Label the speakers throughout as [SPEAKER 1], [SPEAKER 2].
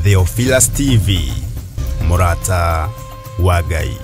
[SPEAKER 1] Theophilus TV, Murata wa Ngai.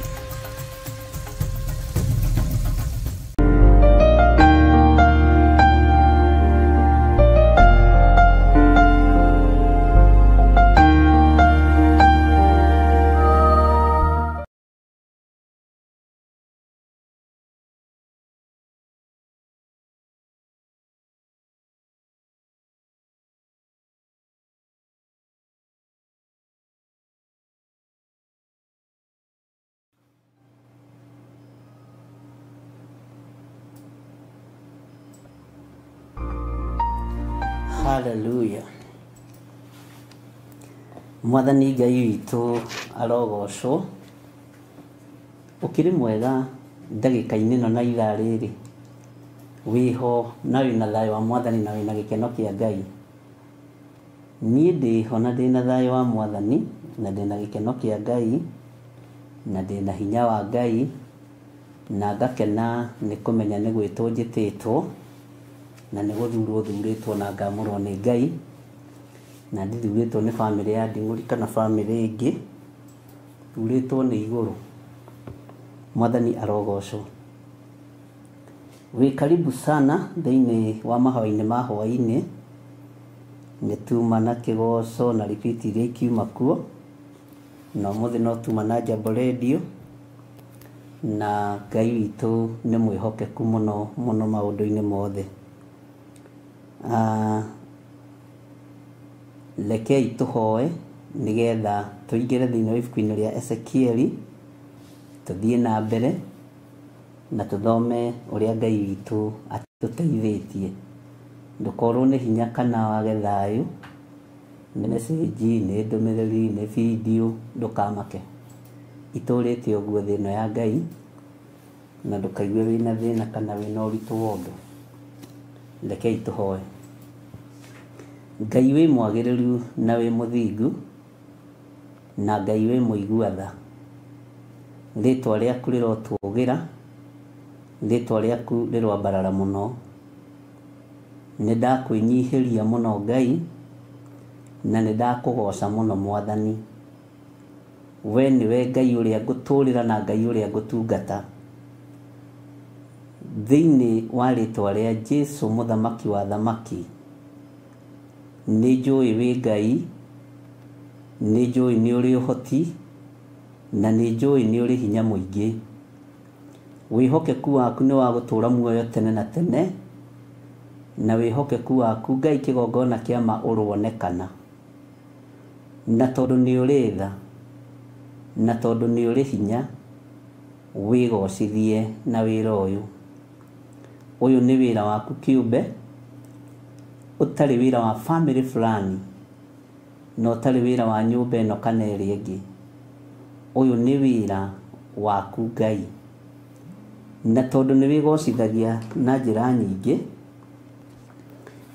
[SPEAKER 2] Hallelujah. Mwathani Ngai witũ arogocwo. Ũkĩrĩ mwega ndagĩka-inĩ ĩno na ithaa rĩrĩ, wĩho na wĩna thayũ wa Mwathani na wĩna gĩkeno kĩa Ngai. Niĩ ndĩho na ndĩna thayũ wa Mwathani na ndĩna gĩkeno kĩa Ngai na ndĩna hinya wa Ngai na ngakena nĩ kũmenya nĩ gwĩtwo njĩtĩtwo na nĩ gũthurwo thurĩtwo na ngamũrwo nĩ Ngai na ndithurĩtwo nĩ bamĩrĩ ya Nding'ũri kana bamĩrĩ ĩngĩ, thurĩtwo nĩ igũrũ. Mwathani arogocwo. Wĩ karibu sana thĩinĩ wa mahoya-inĩ ma hwaĩ-inĩ. Nĩ tuma na kĩgoco na repeat iria ikiuma kuo, na ũmũthĩ no tuma na Jambo Radio, na Ngai witũ nĩ mwĩhokeku mũno mũno maũndũ-inĩ mothe. Rekei tũhoe nĩgetha tũingĩre thĩinĩ wa ibuku-inĩ rĩa Ezekieli, tũthiĩ na mbere na tũthome ũrĩa Ngai witũ atũteithĩtie. Ndũkorwo nĩ hinya kana wage thayũ, nĩ message, nĩ ndũmĩrĩri, nĩ video, ndũkamake. Itũrĩte ũguo thĩ ĩno ya Ngai, na ndũkaigue wĩna thĩna kana wĩna ũritũ wa ũndũ. Rekei tũhoe. Ngai wĩ mwagĩrĩru na wĩ mũthingu, na Ngai wĩ mũigua tha. Rĩtwa rĩaku rĩrotũgĩra, rĩtwa rĩaku rĩroambarara mũno. Nĩ ndakwĩnyihĩria mũno Ngai, na nĩ ndakũgoca mũno Mwathani. We nĩwe Ngai ũrĩa ngũtũrĩra na Ngai ũrĩa ngũtungata. Thĩinĩ wa rĩtwa rĩa Jesũ mũthamaki wa thamaki, nĩ njũĩ wĩ Ngai, nĩ njũĩ nĩ ũrĩ ũhoti, na nĩ njũĩ nĩ ũrĩ hinya mũingĩ. Wĩhokeku waku nĩ wa gũtũũra muoyo tene na tene, na wĩhokeku waku Ngai kĩgongona kĩa ma ũronekana. Na tondũ nĩ ũrĩ tha, na tondũ nĩ ũrĩ hinya, wĩgocithie na wĩra ũyũ. Ũyũ nĩ wĩra waku kĩũmbe, ũtarĩ wĩra wa family fulani, na ũtarĩ wĩra wa nyũmba ĩno kana ĩrĩa ĩngĩ. Ũyũ nĩ wĩra waku Ngai. Na tondũ nĩ wĩgocithagia na njĩra nyingĩ,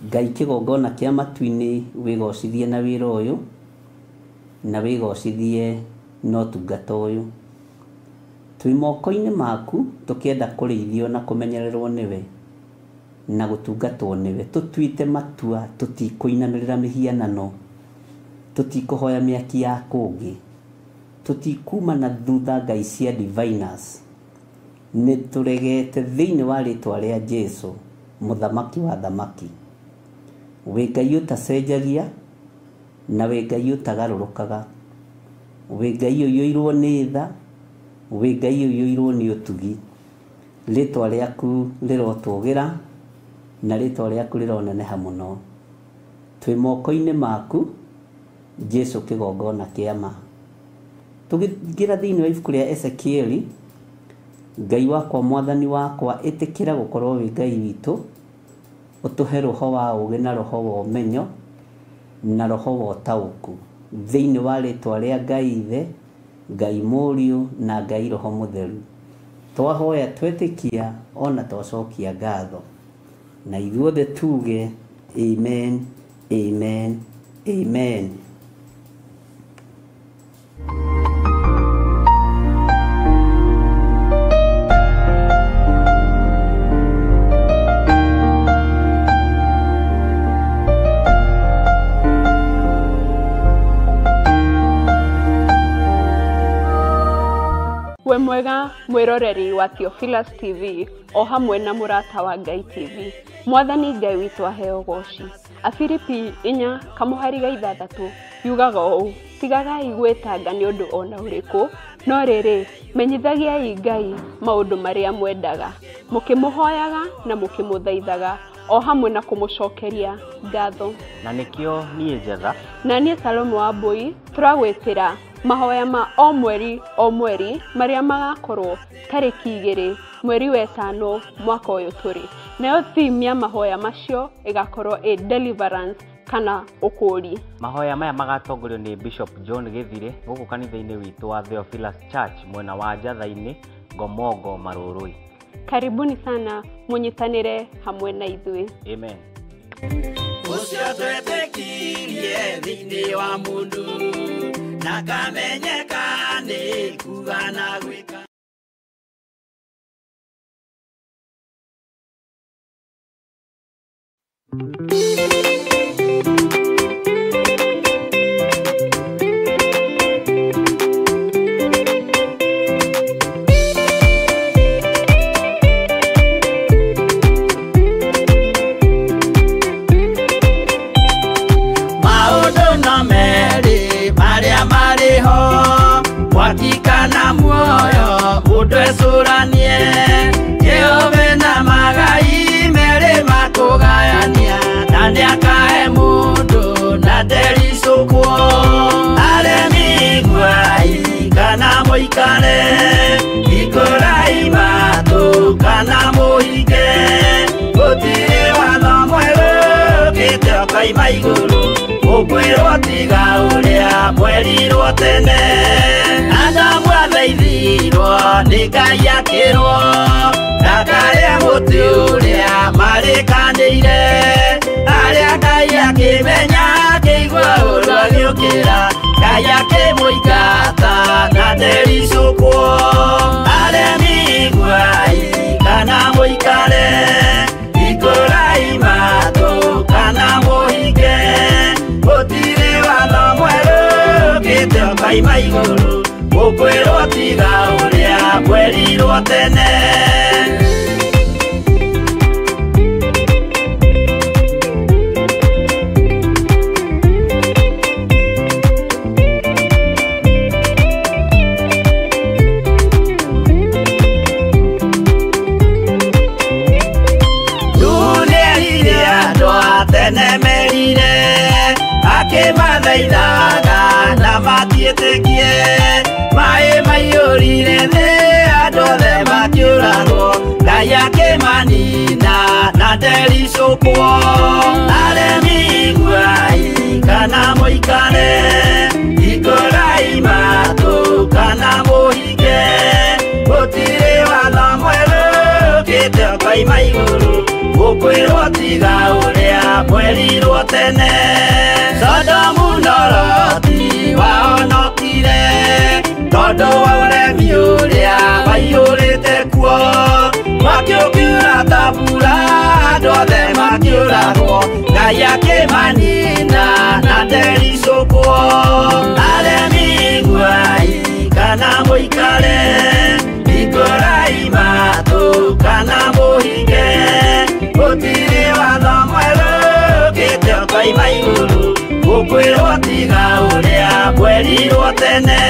[SPEAKER 2] Ngai kĩgongona kĩa matu-inĩ wĩgocithie na wĩra ũyũ, na wĩgocithie na ũtungata ũyũ. Twĩ moko-inĩ maku tũkĩenda kũrĩithio na kũmenyererwo nĩwe na gũtungatwo nĩwe. Tũtuĩte matua tũtikũinamĩrĩra mĩhianano, tũtikũhoya mĩaki ya kũngĩ, tũtikuma na thutha Ngai cia diviners. Nĩ tũregete thĩinĩ wa rĩtwa rĩa Jesũ mũthamaki wa thamaki. Wĩ Ngai ũtacenjagia na wĩ Ngai ũtagarũrũkaga, wĩ Ngai ũiyũirwo nĩ tha, wĩ Ngai ũiyũirwo nĩ ũtugi. Rĩtwa rĩaku rĩrotũgĩra na rĩtwa rĩaku rĩroneneha mũno. Twĩ moko-inĩ maku Jesũ kĩgongona kĩa ma. Tũkĩingĩra thĩinĩ wa ibuku rĩa Ezekieli, Ngai wakwa Mwathani wakwa, ĩtĩkĩra gũkorwo wĩ Ngai witũ, ũtũhe roho wa ũũgĩ na roho wa ũmenyo na roho wa ũtaũku thĩinĩ wa rĩtwa rĩa Ngai Ithe, Ngai Mũriũ na Ngai Roho Mũtheru. Twahoya twetĩkia ona twacokia ngatho, na ithuothe tuge amen, amen, amen.
[SPEAKER 3] Mwega mwĩroreri wa Theophilus TV o hamwe na mũrata wa Ngai TV. Mwathani Ngai witũ aheo goci. Afilipi 4:6 yugaga ũũ: tigagai gwĩtanga nĩ ũndũ ona ũrĩkũ, no rĩrĩ, menyithagiai Ngai maũndũ marĩa mwendaga, mũkĩmũhoyaga na mũkĩmũthaithaga o hamwe na kũmũcokeria ngatho.
[SPEAKER 4] Na nĩkĩo niĩ Njetha
[SPEAKER 3] na niĩ Salome wa Mbui tũragwĩtĩra mahoya ma o mweri o mweri marĩa magakorwo tarĩki 2 mweri wa 5 mwaka ũyũ tũrĩ. Nayo theme ya mahoya macio ĩgakorwo ĩ deliverance kana ũkũũri.
[SPEAKER 4] Mahoya maya magatongorio nĩ Bishop John Gĩthire gũkũ kanitha-inĩ witũ wa Theophilus Church mwena wa Njatha-inĩ, Ngomongo, Marũrũi.
[SPEAKER 3] Karibuni sana mũnyitanĩre hamwe na ithuĩ.
[SPEAKER 4] Amen.
[SPEAKER 5] Ũcio twetĩkirie thĩinĩ wa mũndũ na kamenyeka nĩ kuga na gwĩka. Kana muoyo mũndũ ecũranie Jehova na magai merĩ makũgayania na nĩakahe mũndũ na ndericũkwo. Aremi iguai kana mũikare, hingũrai matũ kana mũhinge, gũtirĩ watho mwerũ ũkĩte ũkoima igũrũ, mũkwĩrwo tiga ũrĩa mwerirwo tene. Adamu athaithirwo nĩ Ngai akĩrwo ndakarĩe mũtĩ ũrĩa marĩkanĩire, arĩa Ngai akĩmenya akĩigua ũru agĩũkĩra, Ngai akĩmũingata na ndericũkwo. Aremi iguai kana mũikare, hingũrai matũ kana mũhinge, gũtirĩ watho mwerũ ũkĩte ũkoima igũrũ, mũkwĩrwo tiga ũrĩa mwerirwo tene. Nĩerire andũ a tene merire, akĩmathaithaga na matiĩtĩkie, maĩ maiyũrire thĩ andũ othe makĩũragwo, Ngai akĩmanina na ndericũkwo. Aremi iguai kana mũikare, hingũrai matũ kana mũhinge, gũtirĩ watho mwerũ ũkĩte ũkoima igũrũ, mũkwĩrwo tiga ũrĩa mwerirwo tene. Sodomu na Loti wahonokire tondũ wa ũremi ũrĩa waiyũrĩte kuo, mwaki ũkiura ta mbura andũ othe makĩũragwo, Ngai akĩmanina na ndericũkwo. Aremi iguai kana mũikare, hingũrai matũ kana mũhinge, gũtirĩ watho mwerũ ũkĩte ũkoima igũrũ, mũkwĩrwo tiga ũrĩa mwerirwo tene.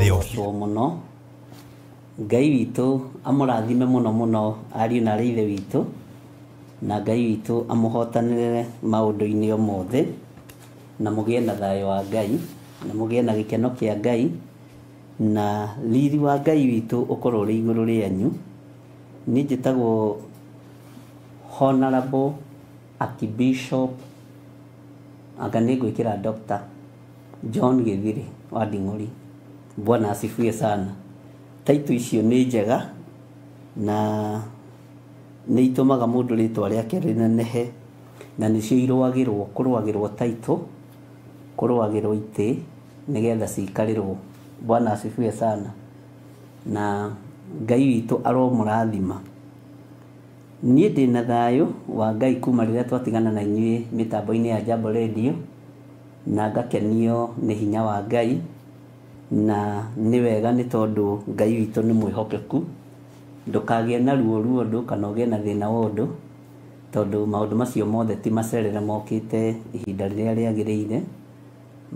[SPEAKER 2] Arogocwo mũno Ngai witũ amũrathime mũno mũno ariũ na arĩ ithe witũ, na Ngai witũ amũhotanĩre maũndũ-inĩ o mothe, na mũgĩe na thayũ wa Ngai, na mũgĩe na gĩkeno kĩa Ngai, na riri wa Ngai witũ ũkorwo ũrĩ igũrũ rĩanyu. Niĩ njĩtagwo Honorable Archbishop, anga nĩ ngwĩkĩra Dr. John Gĩthire wa Nding'ũri. Bwana asifiwe sana. Taitũ icio nĩ njega na nĩ itũmaga mũndũ rĩtwa rĩake rĩnenehe, na nĩcio irũagĩrwo, kũrũagĩrwo taitũ, kũrũagĩrwo itĩ nĩgetha cikarĩrwo. Bwana asifiwe sana. Na Ngai witũ aromũrathima. Niĩ ndĩna thayũ wa Ngai kuma rĩrĩa twatigana na inyuĩ mĩtambo-inĩ ya Jambo Radio, na ngakenio nĩ hinya wa Ngai, na nĩ wega nĩ tondũ Ngai witũ nĩ mwĩhokeku. Ndũkagĩe na ruo ruo ũndũ kana ũgĩe na thĩna wa ũndũ, tondũ maũndũ macio mothe ti macerere mokĩte ihinda rĩrĩa rĩagĩrĩire.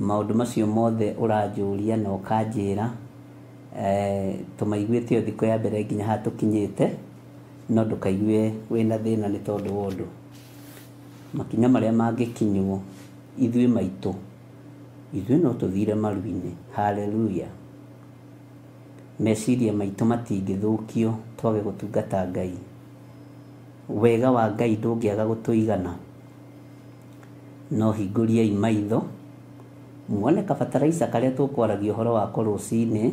[SPEAKER 2] Maũndũ macio mothe ũranjũria na ũkanjĩra, tũmaiguĩte o thikũ ya mbere nginya haha tũkinyĩte, no ndũkaigue wĩna thĩna nĩ tondũ wa ũndũ. Makinya marĩa mangĩkinywo ithuĩ maitũ, ithuĩ no tũthire maru-inĩ. Hallelujah. Meciria maitũ matingĩthũkio twage gũtungata Ngai. Wega wa Ngai ndũngĩaga gũtũigana. No hingũriai maitho muone kabataraica karĩa tũkwaragia ũhoro wako rũcinĩ,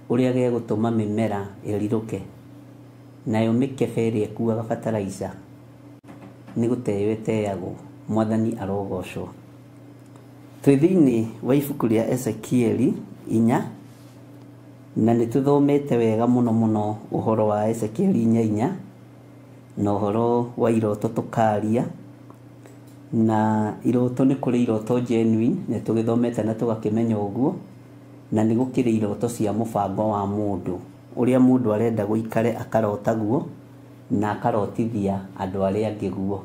[SPEAKER 2] ũrĩa gegũtũma mĩmera ĩrirũke, nayo mĩkebe ĩrĩa ĩkuaga bataraica nĩ gũteo ĩteagwo. Mwathani arogocwo. Twĩ thĩinĩ wa ibuku rĩa Ezekieli 4, na nĩ tũthomete wega mũno mũno ũhoro wa Ezekieli 4:4 na ũhoro wa iroto tũkaria. Na iroto nĩ kũrĩ iroto genuine, nĩ tũgĩthomete na tũgakĩmenya ũguo, na nĩ gũkĩrĩ iroto cia mũbango wa mũndũ, ũrĩa mũndũ arenda gũikare akarota guo na akarotithia andũ arĩa angĩ guo.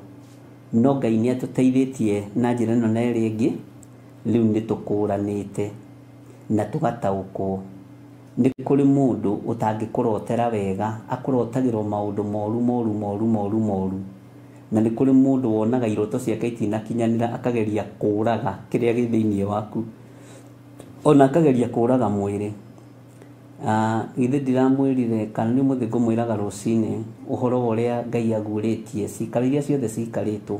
[SPEAKER 2] No Ngai nĩ atũteithĩtie na njĩra ĩno na ĩrĩa ĩngĩ, rĩu nĩ tũkũranĩte na tũgataũkwo. Nĩ kũrĩ mũndũ ũtangĩkũrotera wega, akũrotagĩrwo maũndũ moru moru moru moru moru. Na nĩ kũrĩ mũndũ wonaga iroto ciake itinakinyanĩra, akageria kũraga kĩrĩa gĩ thĩinĩ waku, ona akageria kũraga mwĩrĩ. Githĩ ndiramwĩrire kana nĩ ũmũthĩ ngũmwĩraga rũcinĩ ũhoro wa ũrĩa Ngai aguũrĩtie cikaro iria ciothe cikarĩtwo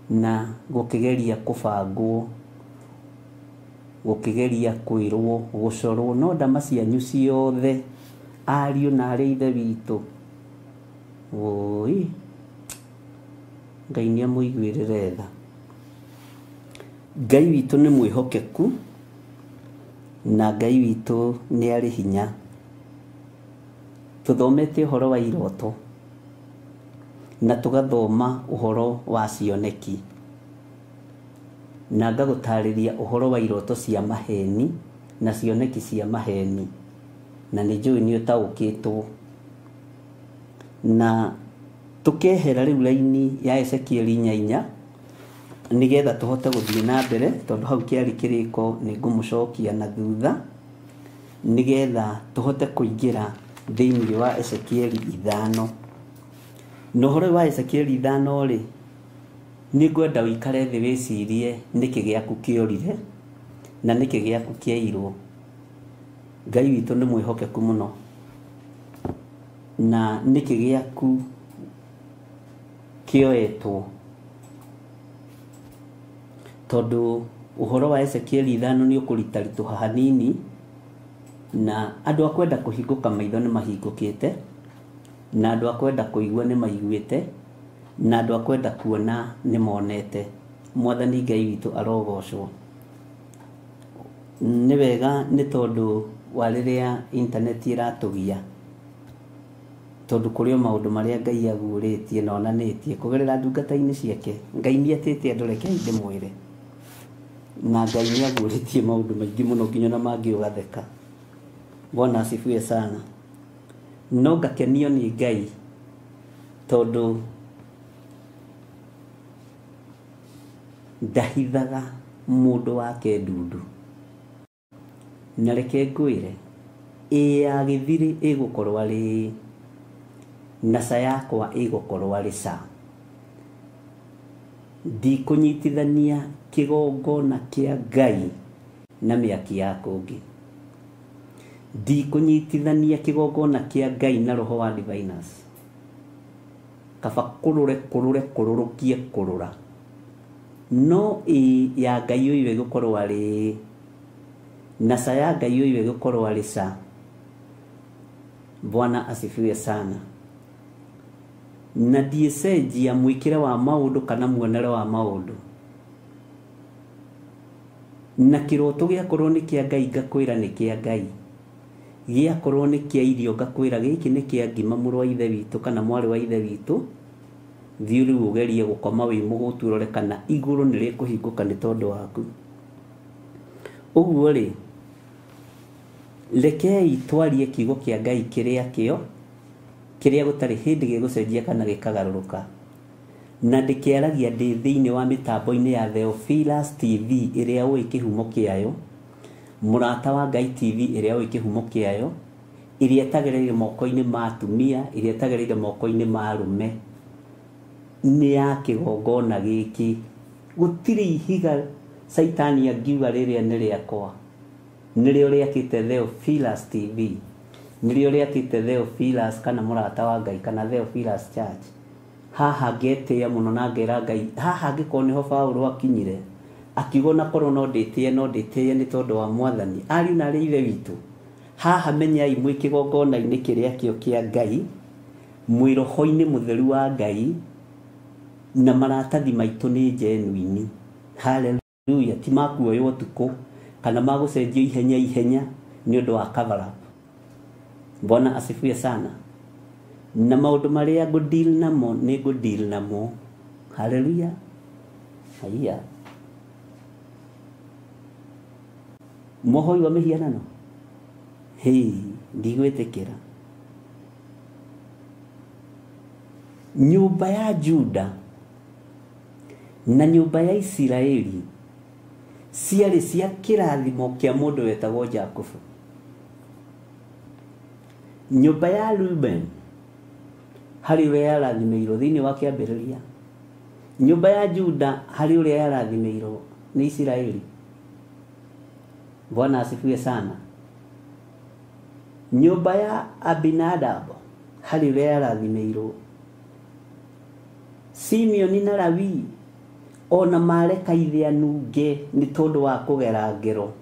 [SPEAKER 2] na gũkĩgeria kũbangwo, gũkĩgeria kwĩrwo, gũcorwo, no ndama cianyu ciothe ariũ na arĩ ithe witũ, woi Ngai nĩ amũiguĩrĩre tha. Ngai witũ nĩ mwĩhokeku na Ngai witũ nĩ arĩ hinya. Tũthomete ũhoro wa iroto na tũgathoma ũhoro wa cioneki, na ngagũtarĩria ũhoro wa iroto cia maheni na cioneki cia maheni, na nĩ njũĩ nĩ ũtaũkĩtwo. Na tũkehera rĩu raini ya Ezekieli 4:4 nĩgetha tũhote gũthiĩ na mbere, tondũ hau kĩarĩ kĩrĩko nĩ ngũmũcokia na thutha, nĩgetha tũhote kũingĩra thĩinĩ wa Ezekieli 5. Na ũhoro wa Ezekieli 5 rĩ, nĩ ngwenda ũikare thĩ wĩcirie nĩkĩ gĩaku kĩorire na nĩkĩ gĩaku kĩairwo. Ngai witũ nĩ mwĩhokeku mũno. Na nĩkĩ gĩaku kĩoetwo, tondũ ũhoro wa Ezekieli 5 nĩ ũkũritaritũha hanini, na andũ a kwenda kũhingũka maitho nĩ mahingũkĩte, na andũ a kwenda kũigua nĩ maiguĩte, na andũ a kwenda kuona nĩ monete. Mwathani Ngai witũ arogocwo. Nĩ wega nĩ tondũ wa rĩrĩa intaneti ĩratũgia, tondũ kũrĩ o maũndũ marĩa Ngai aguũrĩtie na onanĩtie kũgerera ndungata-inĩ ciake. Ngai nĩ etĩte andũ, rekei ndĩmwĩre, na Ngai nĩ aguũrĩtie maũndũ maingĩ mũno nginya ona mangĩ ũgatheka. Bwana asifiwe sana. No ngakenio nĩ Ngai tondũ ndahithaga mũndũ wake ndundu. Na reke ngwĩre, ĩ ya gĩthiri ĩgũkorwo arĩ na ca yakwa ĩgũkorwo arĩ ca. Ndikũnyitithania kĩgongona kĩa Ngai na mĩaki ya kũngĩ. Ndikũnyitithania kĩgongona kĩa Ngai na roho wa diviners. Kaba kũrũre kũrũre kũrũrũkie kũrũra. No ĩ ya Ngai ũyũ ĩgũkorwo arĩ na ca ya Ngai ũyũ ĩgũkorwo arĩ ca. Bwana asifiwe sana. Na ndiĩcenjia mwĩkĩre wa maũndũ kana muonere wa maũndũ. Na kĩroto gĩakorwo nĩ kĩa Ngai ngakwĩra nĩ kĩa Ngai, gĩakorwo nĩ kĩa irio ngakwĩra gĩkĩ nĩ kĩa ngima mũrũ wa ithe witũ kana mwarĩ wa ithe witũ. Thiĩ rĩu ũgerie gũkoma wĩ mũhũtu ũrore kana igũrũ nĩ rĩkũhingũka nĩ tondũ waku. Ũguo rĩ, rekei twarie kiugo kĩa Ngai kĩrĩa kĩo, kĩrĩa gũtarĩ hĩndĩ gĩgũcenjia kana gĩkagarũrũka. Na ndĩkĩaragia ndĩ thĩinĩ wa mĩtambo-inĩ ya Theophilus TV ĩrĩa ũĩ kĩhumo kĩayo, Mũrata wa Ngai TV ĩrĩa ũĩ kĩhumo kĩayo, ĩrĩa ĩtagereire moko-inĩ ma atumia, ĩrĩa ĩtagereire moko-inĩ ma arũme, nĩ ya kĩgongona gĩkĩ. Gũtirĩ ihiga Caitani angiuga rĩrĩa nĩ rĩakwa, nĩrĩo rĩakĩte Theophilus TV, nĩrĩo rĩakĩte Theophilus kana Mũrata wa Ngai kana Theophilus Church. Haha ngetĩĩa mũno na ngera Ngai, haha angĩkorwo nĩho Paũlũ akinyire, akiuga ona korwo no ndĩtĩe, no ndĩtĩe nĩ tondũ wa Mwathani. Ariũ na arĩ ithe witũ, haha menyai mwĩ kĩgongona-inĩ kĩrĩa kĩo kĩa Ngai, mwĩ roho-inĩ mũtheru wa Ngai, na maratathi maitũ nĩ genuine. Hallelujah. Ti makuoywo ũtukũ kana magũcenjio ihenya ihenya nĩ ũndũ wa cover up. Bwana asifiwe sana. Na maũndũ marĩa ngũ deal namo nĩ ngũ deal namo. Hallelujah. Haiya. Mũhoi wa mĩhianano, hĩ, ndigwĩtĩkĩra. Nyũmba ya Juda na nyũmba ya Isiraeli ciarĩ cia kĩrathimo kĩa mũndũ wetagwo Jakubu. Nyũmba ya Reuben harĩ ũrĩa yarathimĩirwo thĩinĩ wa kĩambĩrĩria, nyũmba ya Juda harĩ ũrĩa yarathimĩirwo nĩ Isiraeli. Bwana asifiwe sana. Nyũmba ya Abinadab harĩ ũrĩa yarathimĩirwo. Simeoni na Lawi ona mareka ithe anunge nĩ tondũ wa kũgera ngero.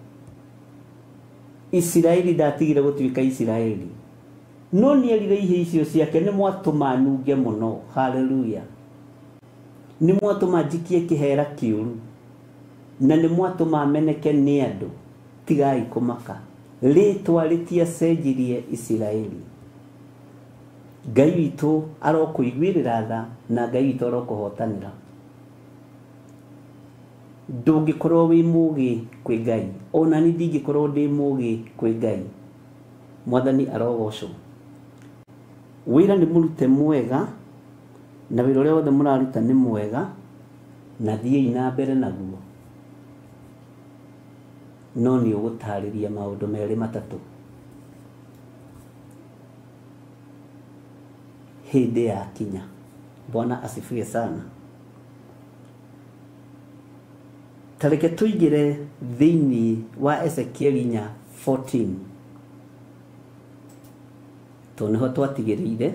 [SPEAKER 2] Isiraeli ndatigire gũtuĩka Isiraeli, no nĩerire ihĩ icio ciake nĩ mwatũma nunge mũno. Hallelujah. Nĩ mwatũma njikie kĩhera kĩũru na nĩ mwatũma meneke nĩ andũ. Tigai kũmaka, rĩtwa rĩtiacenjirie Isiraeli. Ngai witũ arokũiguĩrĩra tha na Ngai witũ arokũhotanĩra. Ndũngĩkorwo wĩ mũgĩ kwĩ Ngai, ona niĩ ndingĩkorwo ndĩ mũgĩ kwĩ Ngai. Mwathani arogocwo. Wĩra nĩ mũrute mwega, na wĩra ũrĩa wothe mũraruta nĩ mwega, na thiĩi na mbere naguo. No nĩ ũgũtarĩria maũndũ merĩ matatũ hĩndĩ yakinya. Bwana asifiwe sana. Tareke tũingĩre thĩinĩ wa Ezekiel 4:14, tondũ nĩho twatigĩrĩire,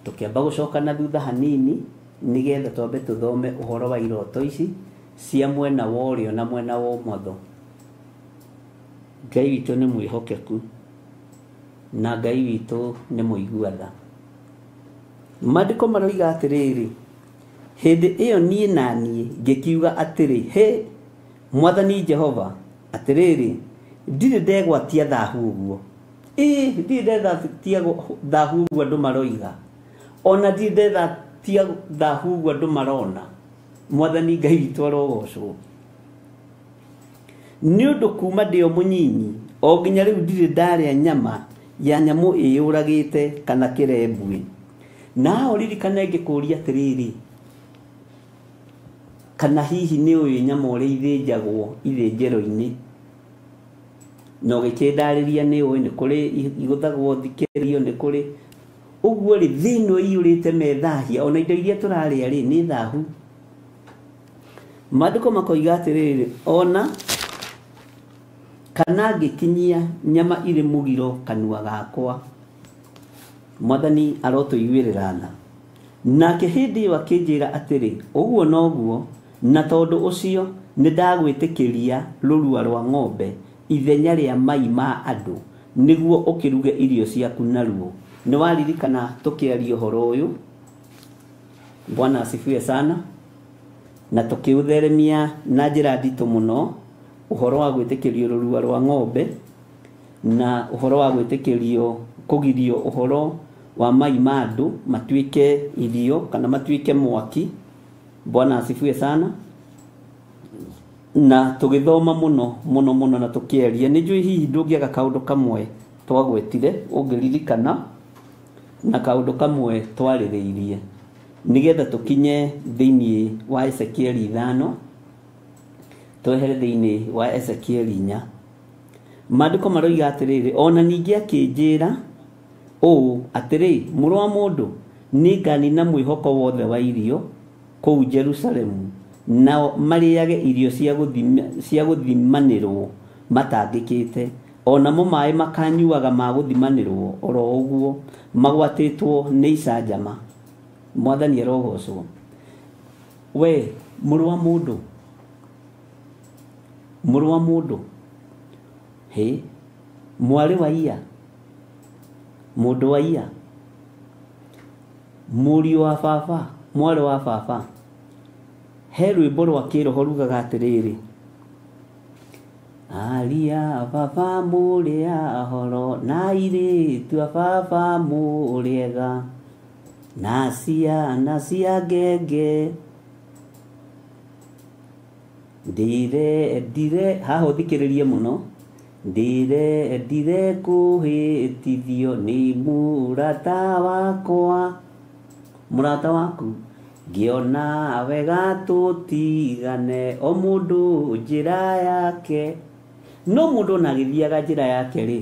[SPEAKER 2] tũkĩamba gũcoka na thutha hanini nĩgetha twambe tũthome ũhoro wa iroto ici cia mwena wa ũrĩo na mwena wa ũmotho. Ngai witũ nĩ mwĩhokeku na Ngai witũ nĩ mũigua tha. Maandĩko maroiga atĩrĩrĩ, hĩndĩ ĩyo niĩ na niĩ ngĩkiuga atĩrĩ, hĩ Mwathani Jehova, atĩrĩrĩ, ndirĩ ndegwatia thahu ũguo. Ĩ, ndirĩ ndegwatia thahu ũguo andũ maroiga, ona ndirĩ ndegwatia thahu ũguo andũ marona. Mwathani Ngai witũ arogocwo. Nĩ ũndũ kuma ndĩ o mũnyinyi o nginya rĩu ndirĩ ndarĩa nyama ya nyamũ ĩyũragĩte kana kĩrembwe. Na ũririkane ngĩkũria atĩrĩrĩ, kana hihi nĩ ũĩ nyama ũrĩa ithĩnjagwo ithĩnjĩro-inĩ? Na ũgĩkĩndarĩria nĩ ũĩ nĩ kũrĩ igũthagwo thikĩrio, nĩ kũrĩ ũguo rĩ, thĩ ĩno ĩiyũrĩte methahia, ona indo iria tũrarĩa rĩ nĩ thahu. Maandĩko makoiga atĩrĩrĩ, ona kana ngĩkinyia nyama irĩ mũgiro kanua gakwa. Mwathani arotũiguĩrĩra tha. Nake hĩndĩ ĩyo akĩnjĩra atĩrĩ, ũguo noguo, na tondũ ũcio nĩ ndagwĩtĩkĩria rũrua rwa ng'ombe ithenya rĩa mai ma andũ, nĩguo ũkĩruge irio ciaku naruo. Nĩ waririkana tũkĩaria ũhoro ũyũ. Bwana asifiwe sana. Na tũkĩũtheremia na njĩra nditũ mũno ũhoro wa gwĩtĩkĩrio rũrua rwa ng'ombe na ũhoro wa gwĩtĩkĩrio kũgirio ũhoro wa mai ma andũ matuĩke irio kana matuĩke mwaki. Bwana asifiwe sana. Na tũgĩthoma mũno mũno mũno na tũkĩaria. Nĩ njũĩ hihi ndũngĩaga kaũndũ kamwe twagwetire ũngĩririkana na kaũndũ kamwe twarĩrĩirie nĩgetha tũkinye thĩinĩ wa Ezekieli 5 twehere thĩinĩ wa Ezekieli 4. Maandĩko maroiga atĩrĩrĩ, ona ningĩ akĩnjĩra ũũ atĩrĩ, mũrũ wa mũndũ, nĩnganina mwĩhoko wothe wa irio kũu Jerusalemu, nao marĩage irio cia gũthimanĩrwo matangĩkĩte, onamo maĩ makanyuaga ma gũthimanĩrwo oro ũguo magwatĩtwo nĩ icanjama. Mwathani arogocwo. We mũrũ wa mũndũ, mũrũ wa mũndũ, hĩ mwarĩ wa iya, mũndũ wa iya, mũriũ wa baba, mwarĩ wa baba, he rwĩmbo rwa kĩroho rugaga atĩrĩrĩ, aria baba mũrĩ ahoro na airĩtu a baba mũrĩega na ciana cia ngenge ndire haha ũthikĩrĩrie mũno, ndire kũhĩtithio nĩ mũrata wakwa, mũrata waku, ngĩona wega tũtigane o mũndũ njĩra yake. No mũndũ ona agĩthiaga njĩra yake rĩ,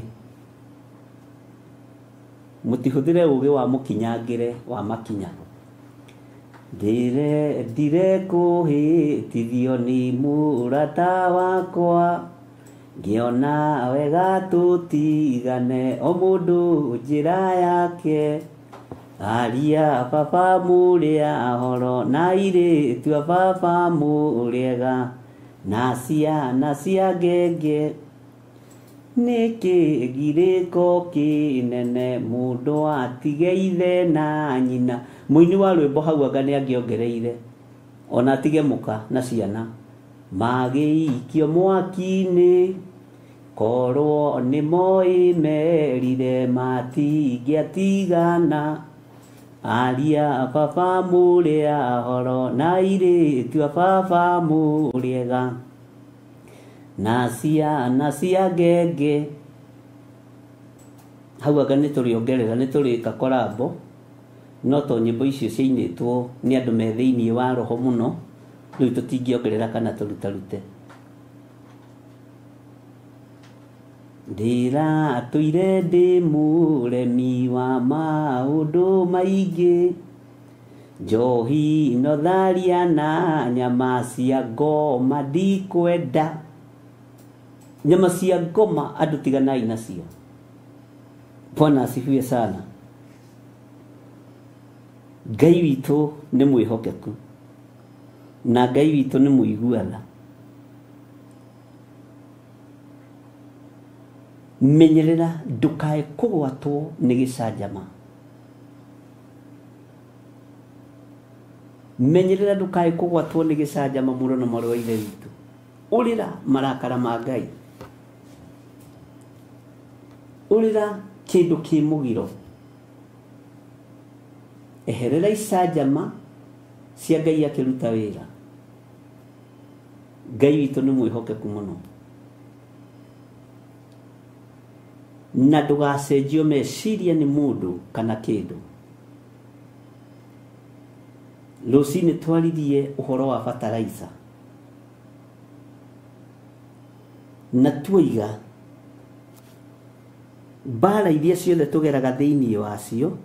[SPEAKER 2] mũtihũthĩre ũũgĩ wa mũkinyangĩre wa makinya. Ndire kũhĩtithio nĩ mũrata wakwa, ngĩona wega tũtigane o mũndũ njĩra yake, aria baba mũrĩ ahoro na airĩtu a baba mũrĩega na ciana cia ngenge. Nĩkĩ girĩko kĩnene mũndũ atige ithe na nyina. Mũini wa rwĩmbo hau anga nĩ angĩongereire ona atige mũka na ciana magĩikio mwaki-inĩ, korwo nĩ moĩ merire matingĩatigana. Aria baba mũrĩ ahoro na airĩtu a baba mũrĩega na ciana cia ngenge. Hau anga nĩ tũrĩongerera, nĩ tũrĩka korambo, no to nyĩmbo icio ciainĩtwo nĩ andũ me thĩinĩ wa roho mũno, rĩu tũtingĩongerera kana tũrutarute. Ndĩratũire ndĩ mũremi wa maũndũ maingĩ, njohi no tharia na nyama cia ngoma ndikwenda. Nyama cia ngoma andũ tiganai nacio. Bwana asifiwe sana. Ngai witũ nĩ mwĩhokeku na Ngai witũ nĩ mũiguana. Menyerera ndũkae kũgwatwo nĩ gĩcanjama. Menyerera ndũkae kũgwatwo nĩ gĩcanjama mũrũ na mwarĩ wa ithe witũ. Ũrĩra marakara ma Ngai, ũrĩra kĩndũ kĩ mũgiro, eherera icanjama cia Ngai akĩruta wĩra. Ngai witũ nĩ mwĩhokeku mũno na ndũgacenjio meciria nĩ mũndũ kana kĩndũ. Rũcinĩ twaririe ũhoro wa bataraitha na tuoiga mbara iria ciothe tũgeraga thĩinĩ wacio,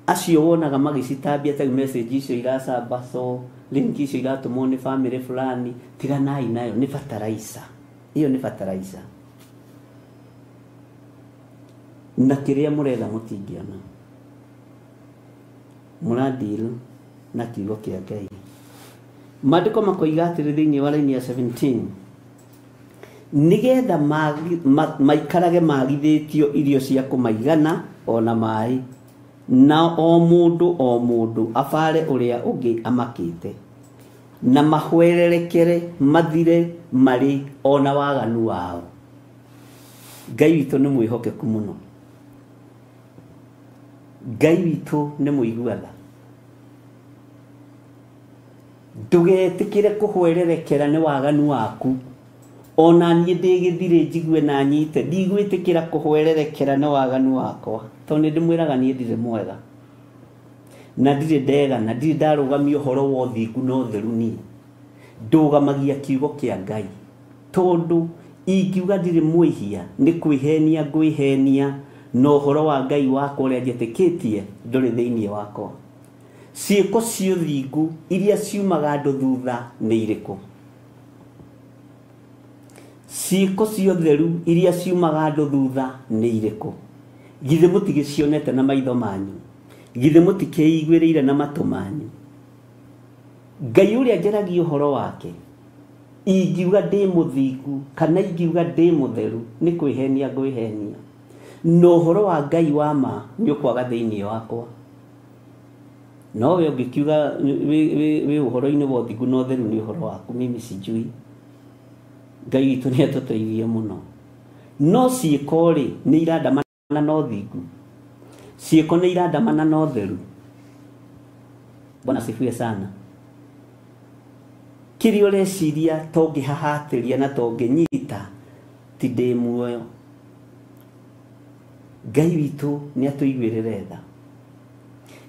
[SPEAKER 2] acio wonaga magĩcitambia ta message icio iracambaco, link icio iratũmwo nĩ family fulani, tiganai nayo, nĩ bataraitha ĩyo, nĩ bataraitha. Na kĩrĩa mũretha mũtingĩona, mũradeal na kiugo kĩa Ngai. Maandĩko makoiga atĩrĩ thĩinĩ wa raini ya 17, nĩgetha maikarage magithĩtio irio cia kũmaigana ona maĩ, na o mũndũ abare ũrĩa ũngĩ amakĩte, na mahwererekere mathire marĩ ona waganu wao. Ngai witũ nĩ mwĩhokeku mũno, Ngai witũ nĩ mũigua tha. Ndũgetĩkĩre kũhwererekera nĩ waganu waku. Ona niĩ ndĩ gĩthirĩ njigue na nyite, ndigwĩtĩkĩra kũhwererekera nĩ waganu wakwa, tondũ nĩ ndĩmwĩraga niĩ ndirĩ mwega na ndirĩ ndega na ndirĩ ndarũgamia ũhoro wa ũthingu na ũtheru. Niĩ ndũgamagia kiugo kĩa Ngai, tondũ ingiuga ndirĩ mwĩhia nĩ kwĩhenia ngwĩhenia, na ũhoro wa Ngai wakwa ũrĩa njĩtĩkĩtie ndũrĩ thĩinĩ wakwa. Ciĩko cia ũthingu iria ciumaga andũ thutha nĩ irĩkũ? Ciĩko cia ũtheru iria ciumaga andũ thutha nĩ irĩkũ? Githĩ mũtigĩcionete na maitho manyu? Githĩ mũtikĩiguĩrĩire na matũ manyu? Ngai ũrĩa njaragia ũhoro wake, ingiuga ndĩ mũthingu kana ingiuga ndĩ mũtheru nĩ kwĩhenia ngwĩhenia, na ũhoro wa Ngai wa ma nĩ ũkwaga thĩinĩ wakwa. No we ũngĩkiuga wĩ ũhoro-inĩ wa ũthingu na ũtheru nĩ ũhoro waku, mimi sijui. Ngai witũ nĩ atũteithie mũno. No ciĩko rĩ nĩ irandamana na ũthingu, ciĩko nĩ irandamana na ũtheru. Bwana asifiwe sana. Kĩrĩa ũreciria tongĩhahatĩria na tongĩnyita ti ndĩ muoyo. Ngai witũ nĩ atũiguĩrĩre tha,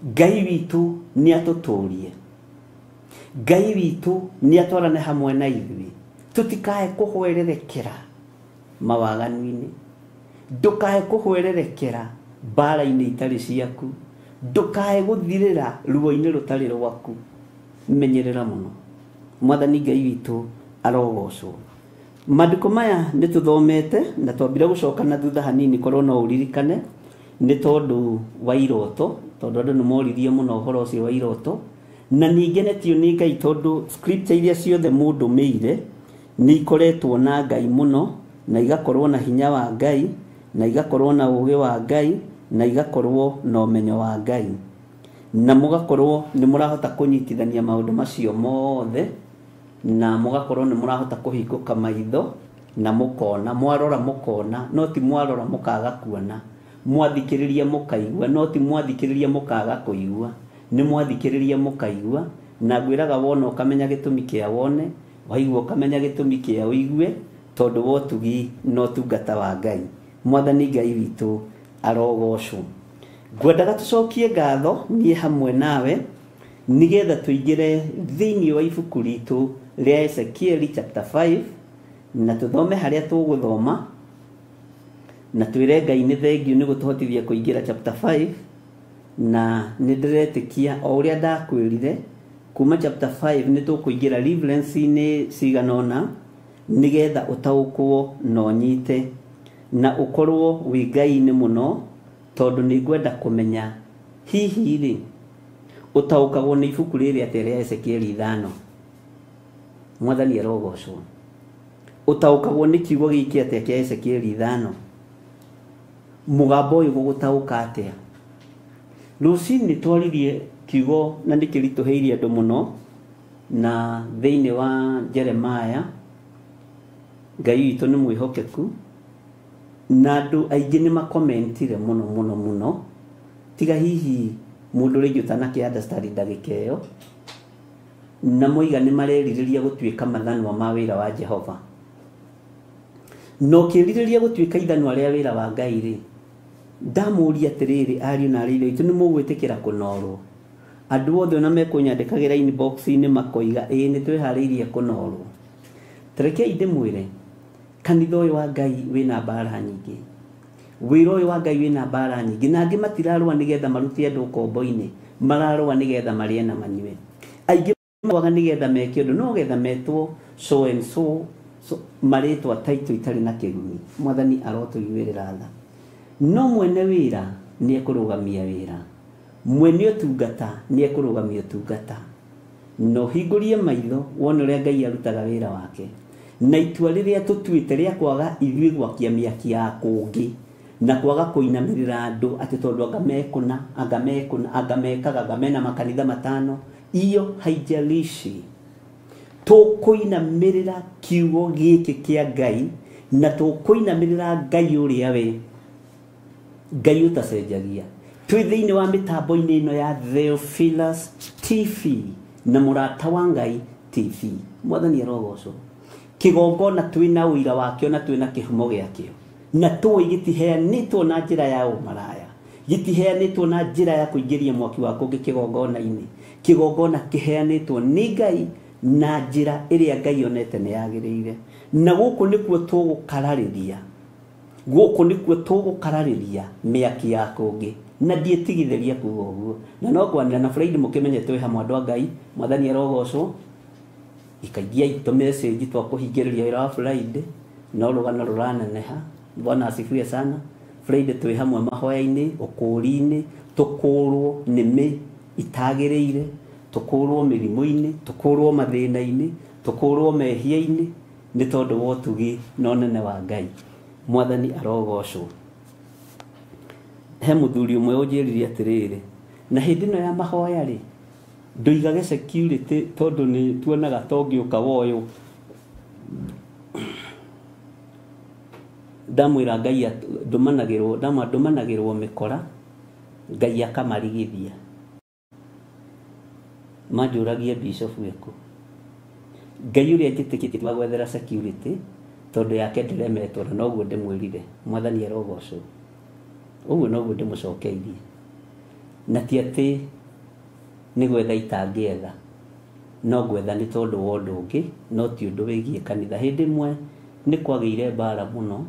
[SPEAKER 2] Ngai witũ nĩ atũtũrie, Ngai witũ nĩ atwarane hamwe na ithuĩ, tũtikae kũhwererekera mawaganu-inĩ, ndũkae kũhwererekera mbara-inĩ itarĩ ciaku, ndũkae gũthirĩra ruo-inĩ rũtarĩ rwaku. Menyerera mũno. Mwathani Ngai witũ arogocwo. Maandĩko maya nĩ tũthomete na twambire gũcoka na thutha hanini korwo no ũririkane, nĩ tondũ wa iroto, tondũ andũ nĩ moririe mũno ũhoro ũcio wa iroto, na ningĩ nĩ Ngai tondũ scripture iria ciothe mũndũ mĩire nĩ ikoretwo na Ngai mũno, na igakorwo na hinya wa Ngai, na igakorwo na ũũgĩ wa Ngai, na igakorwo na ũmenyo wa Ngai, na mũgakorwo nĩ mũrahota kũnyitithania maũndũ macio mothe, na mũgakorwo nĩ mũrahota kũhingũka maitho na mũkona, mwarora mũkona, no ti mwarora mũkaga kuona, mwathikĩrĩria mũkaigua, no ti mwathikĩrĩria mũkaga kũigua, nĩ mwathikĩrĩria mũkaigua. Na ngwĩraga wona ũkamenya gĩtũmi kĩa wone, waigua ũkamenya gĩtũmi kĩa ũigue, tondũ wa ũtugi na ũtungata wa Ngai. Mwathani Ngai witũ arogocwo. Ngwendaga tũcokie ngatho niĩ hamwe nawe, nĩgetha tũingĩre thĩinĩ wa ibuku ritũ rĩa Ezekieli chapter 5, na tũthome harĩa tũgũthoma, na twĩre Ngai nĩ thengiũ nĩ gũtũhotithia kũingĩra chapter 5. Na nĩ ndĩretĩkia o ũrĩa ndakwĩrire kuma chapter 5 nĩ tũkũingĩra reference-inĩ cigana ũna, nĩgetha ũtaũkwo na ũnyite na ũkorwo wĩ Ngai-inĩ mũno, tondũ nĩ ngwenda kũmenya hihi rĩ ũtaũkagwo nĩ ibuku rĩrĩ atĩa rĩa Ezekieli 5. Mwathani arogocwo. Ũtaũkagwo nĩ kiugo gĩkĩ atĩa kĩa Ezekieli 5? Mũgambo ũyũ gũgũtaũka atĩa? Rũcinĩ twaririe kiugo na nĩ kĩritũhĩirie andũ mũno, na thĩinĩ wa Jeremiah Ngai witũ nĩ mwĩhokeku, na andũ aingĩ nĩ makomentire mũno mũno mũno, tiga hihi mũndũ rĩngĩ ũtanakĩ understand ndagĩka ĩyo, na moiga nĩ marerirĩria gũtuĩka mathanwa ma wĩra wa Jehova. Na ũkĩrirĩria gũtuĩka ithanwa rĩa wĩra wa Ngai rĩ, ndamũria atĩrĩrĩ, ariũ na arĩ itũ nĩ mũgwĩtĩkĩra kũnorwo? Andũ othe ona mekũnyandĩkagĩra inbox-inĩ makoiga ĩĩ nĩ twĩharĩirie kũnorwo. Tarekei ndĩmwĩre, kanitha ũyũ wa Ngai wĩna mbara nyingĩ, wĩra ũyũ wa Ngai wĩna mbara nyingĩ, na angĩ matirarũa nĩgetha marute andũ ũkombo-inĩ, mararũa nĩgetha marĩe na manyue. Aingĩ marũaga nĩgetha meke ũndũ, no getha metwo so and so, so marĩtwa title itarĩ na kĩguni. Mwathani arotũiguĩrĩra tha. No mwene wĩra nĩ ekũrũgamia wĩra, mwene ũtungata nĩ ekũrũgamia ũtungata. Na ũhingũrie maitho wone ũrĩa Ngai arutaga wĩra wake, na itua rĩrĩa tũtuĩte rĩa kwaga ithuĩ gwakia mĩaki ya kũngĩ, Na kwaga kũinamĩrĩra andũ atĩ tondũ anga mekũna, anga mekũna, anga mekaga, anga mena makanitha matano, iyo haijalishi. Tũkũinamĩrĩra kiugo gĩkĩ kĩa Ngai na tũkũinamĩrĩra Ngai ũrĩa we Ngai ũtacenjagia. Twĩ thĩinĩ wa mĩtambo-inĩ ĩno ya Theophilus TV na Mũrata wa Ngai TV. Mwathani arogocwo. Kĩgongona twĩna ũira wakĩo na twĩna kĩhumo gĩakĩo. Na tũĩ gĩtiheanĩtwo na njĩra ya ũmaraya, gĩtiheanĩtwo na njĩra ya kũingĩria mwaki wa kũngĩ kĩgongona-inĩ. Kĩgongona kĩheanĩtwo nĩ Ngai na njĩra ĩrĩa Ngai onete nĩ yagĩrĩire. Na gũkũ nĩkuo tũgũkararĩria, gũkũ nĩkuo tũgũkararĩria mĩaki ya kũngĩ. Na ndiĩtigithĩria kuga ũguo. Na no ngwanĩra na Friday mũkĩmenye twĩ hamwe andũ a Ngai. Mwathani arogocwo. Ikaingia itũ message twa kũhingĩrĩria wĩra wa Friday, no rũgano rũraneneha. Bwana asifiwe sana. Friday twĩ hamwe mahoya-inĩ, ũkũũri-inĩ, tũkũũrwo nĩmĩ itagĩrĩire, tũkũũrwo mĩrimũ-inĩ, tũkũũrwo mathĩna-inĩ, tũkũũrwo mehia-inĩ, nĩ tondũ wa ũtugi na ũnene wa Ngai. Mwathani arogocwo. He mũthuri ũmwe ũnjĩrire atĩrĩrĩ, na hĩndĩ ĩno ya mahoya rĩ, ndũigage security tondũ nĩ tuonaga ta ũngĩũka woywo. Ndamwĩra Ngai ndũmanagĩrwo, ndũmanagĩrwo mĩkora, Ngai akamarigithia. Manjũragie bishop ĩkũ. Ngai ũrĩa njĩtĩkĩtie wa gwethera security tondũ yake ndĩremetwo, na noguo ndĩmwĩrire. Mwathani arogocwo. Ũguo noguo ndĩmũcokeirie. Na ti atĩ nĩ gwetha itangĩetha, no gwetha nĩ tondũ wa ũndũ ũngĩ, no ti ũndũ wĩgiĩ kanitha. Hĩndĩ ĩmwe nĩ kwagĩire mbara mũno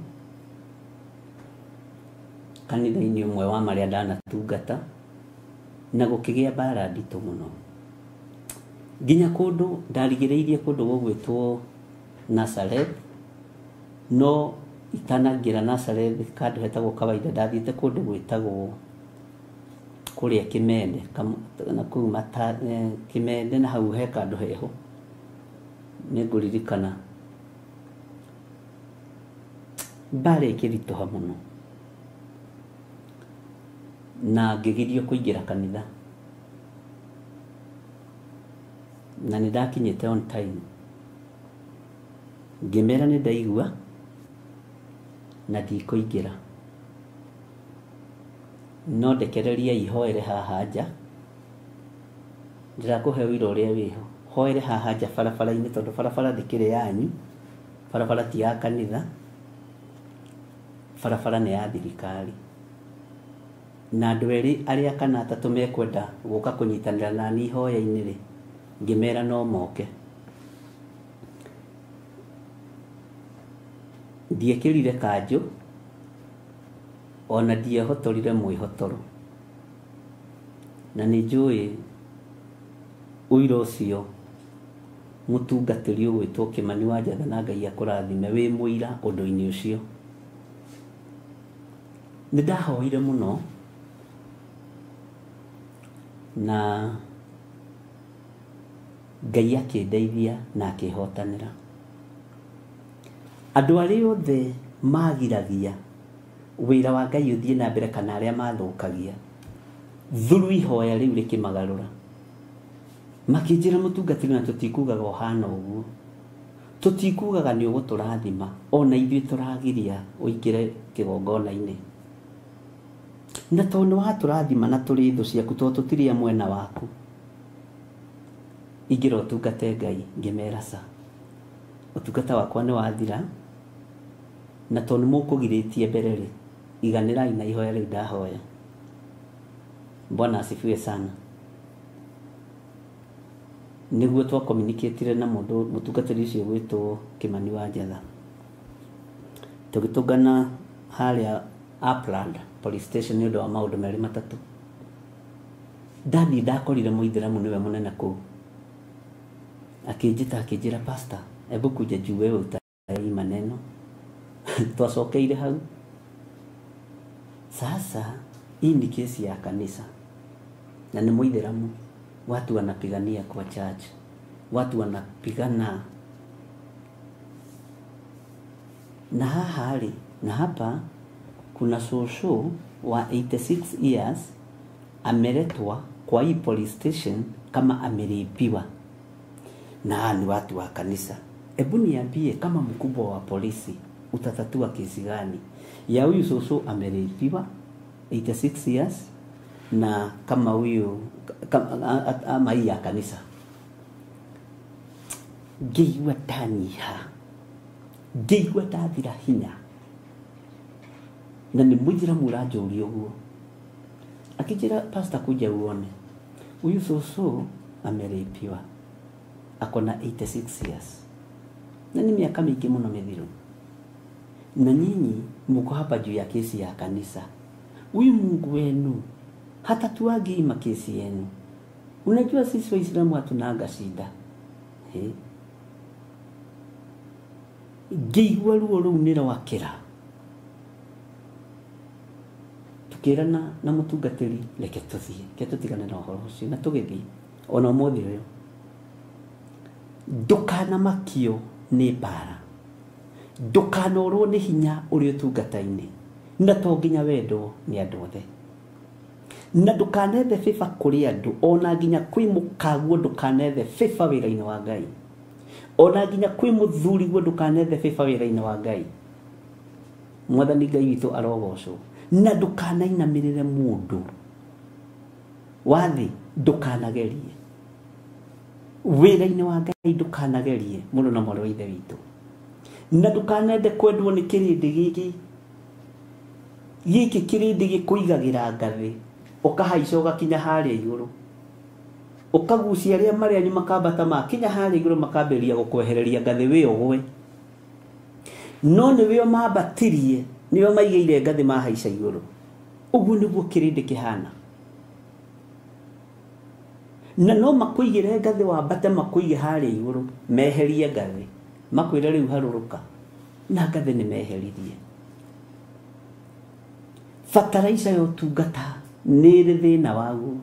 [SPEAKER 2] kanitha-inĩ ũmwe wa marĩa ndanatungata, na gũkĩgĩa mbara nditũ mũno. Nginya kũndũ ndarigĩrĩirie kũndũ gũgwĩtwo Nazareth, no itanaingĩra Nazareth kandũ hetagwo kawaida, ndathiĩte kũndũ gwĩtagwo kũrĩa Kĩmende, na kũu Kĩmende, na hau he kandũ heho nĩngũririkana. Mbara ĩkĩritũha mũno na ngĩgirio kũingĩra kanitha, na nĩ ndakinyĩte on time. Ngĩmera nĩ ndaigua na ndikũingĩra, no ndekereria ihoere haha nja. Ndĩrakũhe ũira ũrĩa wĩho. Hoere haha nja barabara-inĩ, tondũ barabara ndĩkĩrĩ yanyu, barabara ti ya kanitha, barabara nĩ ya thirikari. Na andũ erĩ arĩa kana atatũ mekwenda gũka kũnyitanĩra nani ihoya-inĩ rĩ, ngĩmera no moke. Ndiekĩrire kanjũ, ona ndiehotorire mwĩhotoro. Na nĩ njũĩ ũira ũcio mũtungatĩri ũgwĩtwo Kĩmani wa Njatha, na Ngai akũrathime wĩ mũira ũndũ-inĩ ũcio. Nĩ ndahoire mũno na Ngai akĩndeithia na akĩhotanĩra. Andũ arĩa othe magiragia wĩra wa Ngai ũthiĩ na mbere kana arĩa mathũkagia, thuru ihoya rĩu rĩkĩmagarũra. Makĩnjĩra mũtungatĩri, na tũtikugaga ũhana ũguo, tũtikugaga nĩ ũgũtũrathima, ona ithuĩ tũragiria ũingĩre kĩgongona-inĩ. Na tondũ nĩ watũrathima na tũrĩ thũ ciaku, tondũ tũtirĩ a mwena waku, ingĩra ũtungate Ngai. Ngĩmera ca, ũtungata wakwa nĩ wathira, na tondũ nĩ mũkũgirĩtie mbere rĩ, iganĩrai na ihoya rĩu ndahoya. Bwana asifiwe sana. Nĩguo twakomunicatire na mũndũ mũtungatĩri ũcio gwĩtwo Kĩmani wa Njatha. Tũgĩtũngana harĩa Upland police station nĩ ũndũ wa maũndũ merĩ matatũ. Ndathiĩ ndakorire mũithĩramu nĩwe mũnene kũu. Akĩnjĩta akĩnjĩra, pastor, hebu kuja juu wewe utai maneno. Twacokeire hau. Sasa hii ni kesi ya kanisa na ni muithiramu, watu wanapigania kwa church, watu wanapigana na haha rĩ, na hapa Kuna shosho wa 86 years ameletwa kwa hii police station kama ameripiwa na ni watu wa kanisa. Hebu niambie, kama mkubwa wa polisi utatatua kesi gani ya huyu shosho ameripiwa 86 years na kama huyu ama hii ya kanisa? Ngĩigua ndanyiha, ngĩigua ndathira hinya, na nĩ mũithĩramu ũranjũria ũguo. Akĩnjĩra, "Pastor, kuja uone huyu shosho ameripiwa, ako na 86 years na ni miaka mingĩ mũno mĩthiru, na nyinyi mko hapa juu ya kesi ya kanisa. Huyu Mungu wenu hatatuagi makesi yenu. Unajua sisi Waislamu hatunaga shida." He? Ngĩigua ruo rũu nĩ rwakĩra. Tukĩrana na mũtungatĩri, reke tũthiĩ, reke tũtigane na ũhoro ũcio, na tũgĩthiĩ. Ona ũmũthĩ ũyũ ndũkanamakio nĩ mbara, ndũkanorwo nĩ hinya ũrĩ ũtungata-inĩ, na to nginya wendwo nĩ andũ othe, na ndũkanethe favor kũrĩ andũ, ona nginya kwĩ mũkaguo ndũkanethe favor wĩra-inĩ wa Ngai, ona nginya kwĩ mũthuriguo ndũkanethe favor wĩra-inĩ wa Ngai. Mwathani Ngai witũ arogocwo. Na ndũkanainamĩrĩre mũndũ wathi, ndũkanagerie wĩra-inĩ wa Ngai, ndũkanagerie mũndũ na mwarĩ wa ithe witũ, na ndũkanende kwendwo nĩ kĩrĩndĩ gĩkĩ. Gĩkĩ kĩrĩndĩ gĩkũigagĩra ngathĩ, ũkahaica ũgakinya harĩa igũrũ, ũkagucia arĩa marĩ anyu makambata makinya harĩa igũrũ, makambĩrĩria gũkwehereria ngathĩ wĩ ũgwe. No nĩwe mambatirie, nĩwe maigĩire ngathĩ mahaica igũrũ. Ũguo nĩguo kĩrĩndĩ kĩhana. Na no makũigĩre ngathĩ wambate, makũige harĩa igũrũ, meherie ngathĩ, makwĩre rĩu harũrũka, na ngathĩ nĩ meheririe. Bataraica ya ũtungata nĩ ĩrĩ thĩna waguo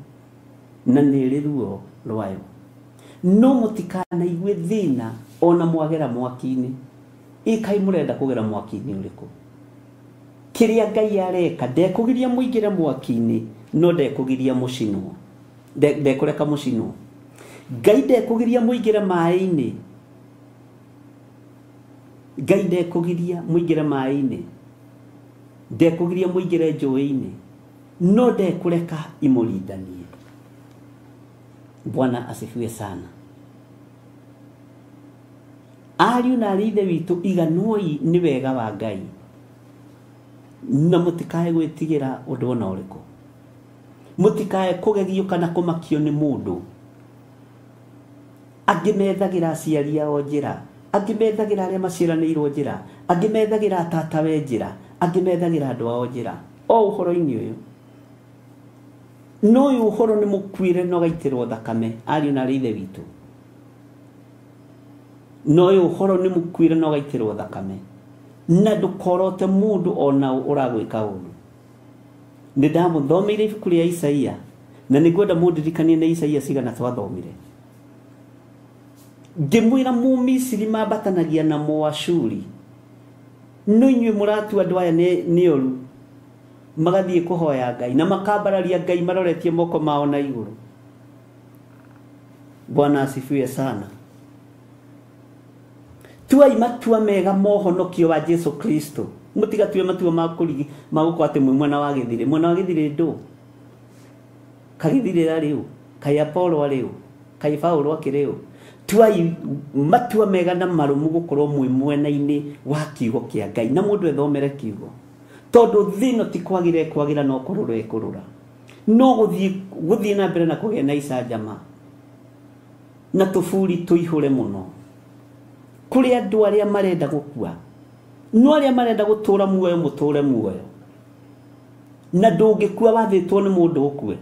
[SPEAKER 2] na nĩ ĩrĩ ruo rwayo, no mũtikanaigue thĩna ona mwagera mwaki-inĩ. Ĩkai mũrenda kũgera mwaki-inĩ ũrĩkũ? Kĩrĩa Ngai areka, ndekũgiria mũingĩre mwaki-inĩ, no ndekũgiria mũcinwo, ndekũreka mũcinwo. Ngai ndekũgiria mũingĩre maĩ-inĩ, Ngai ndekũgiria mũingĩre maĩ-inĩ, ndekũgiria mũingĩre njũĩ-inĩ, no ndekũreka imũrindanie. Bwana asifiwe sana. Ariũ na arĩ ithe witũ, iganwoi nĩ wega wa Ngai, na mũtikae gwĩtigĩra ũndũ ona ũrĩkũ, mũtikae kũgegio kana kũmakio nĩ mũndũ. Angĩ methagĩra aciari ao njĩra, angĩ methagĩra arĩa maciaranĩirwo njĩra, angĩ methagĩra tatawe njĩra, angĩ methagĩra andũ ao njĩra. O ũhoro-inĩ ũyũ, no ũyũ ũhoro nĩ mũkuĩre na ũgaitĩrwo thakame, ariũ na arĩ ithe witũ. No ũyũ ũhoro nĩ mũkuĩre na ũgaitĩrwo thakame, na ndũkorote mũndũ ona ũragwĩka ũru. Nĩ ndamũthomeire ibuku rĩa Isaia, na nĩ ngwenda mũndirikanie nĩ Isaia cigana twathomire. Ngĩmwĩra Mũmisiri mambatanagia na Mũashuri, no inyuĩ mũratua andũ aya nĩ oru, magathiĩ kũhoya Ngai na makambararia Ngai maroretie moko mao na igũrũ. Bwana asifiwe sana. Tuai matua mega mohonokio wa Jesu Kristo. Mũtigatue matua ma kũrigi ma gũkorwo atĩ mwĩ mwena wa gĩthirĩ. Mwena wa gĩthirĩ ndũ? Kagĩthirĩ arĩ ũ? Kaĩ Apollo arĩ ũ? Kaĩ Paulo akĩrĩ ũ? Tuai matua mega na marũmu gũkorwo mwĩ mwena-inĩ wa kiugo kĩa Ngai, na mũndũ ethomere kiugo, tondũ thĩ ĩno ti kwagĩra ĩkwagĩra, no kũrũra ĩkũrũra, no gũthiĩ na mbere na kũgĩa na icanjama na tũburi tũihũre mũno kũrĩ andũ arĩa marenda gũkua, no arĩa marenda gũtũra muoyo mũtũre muoyo. Na ndũngĩkua wathĩtwo nĩ mũndũ ũkue,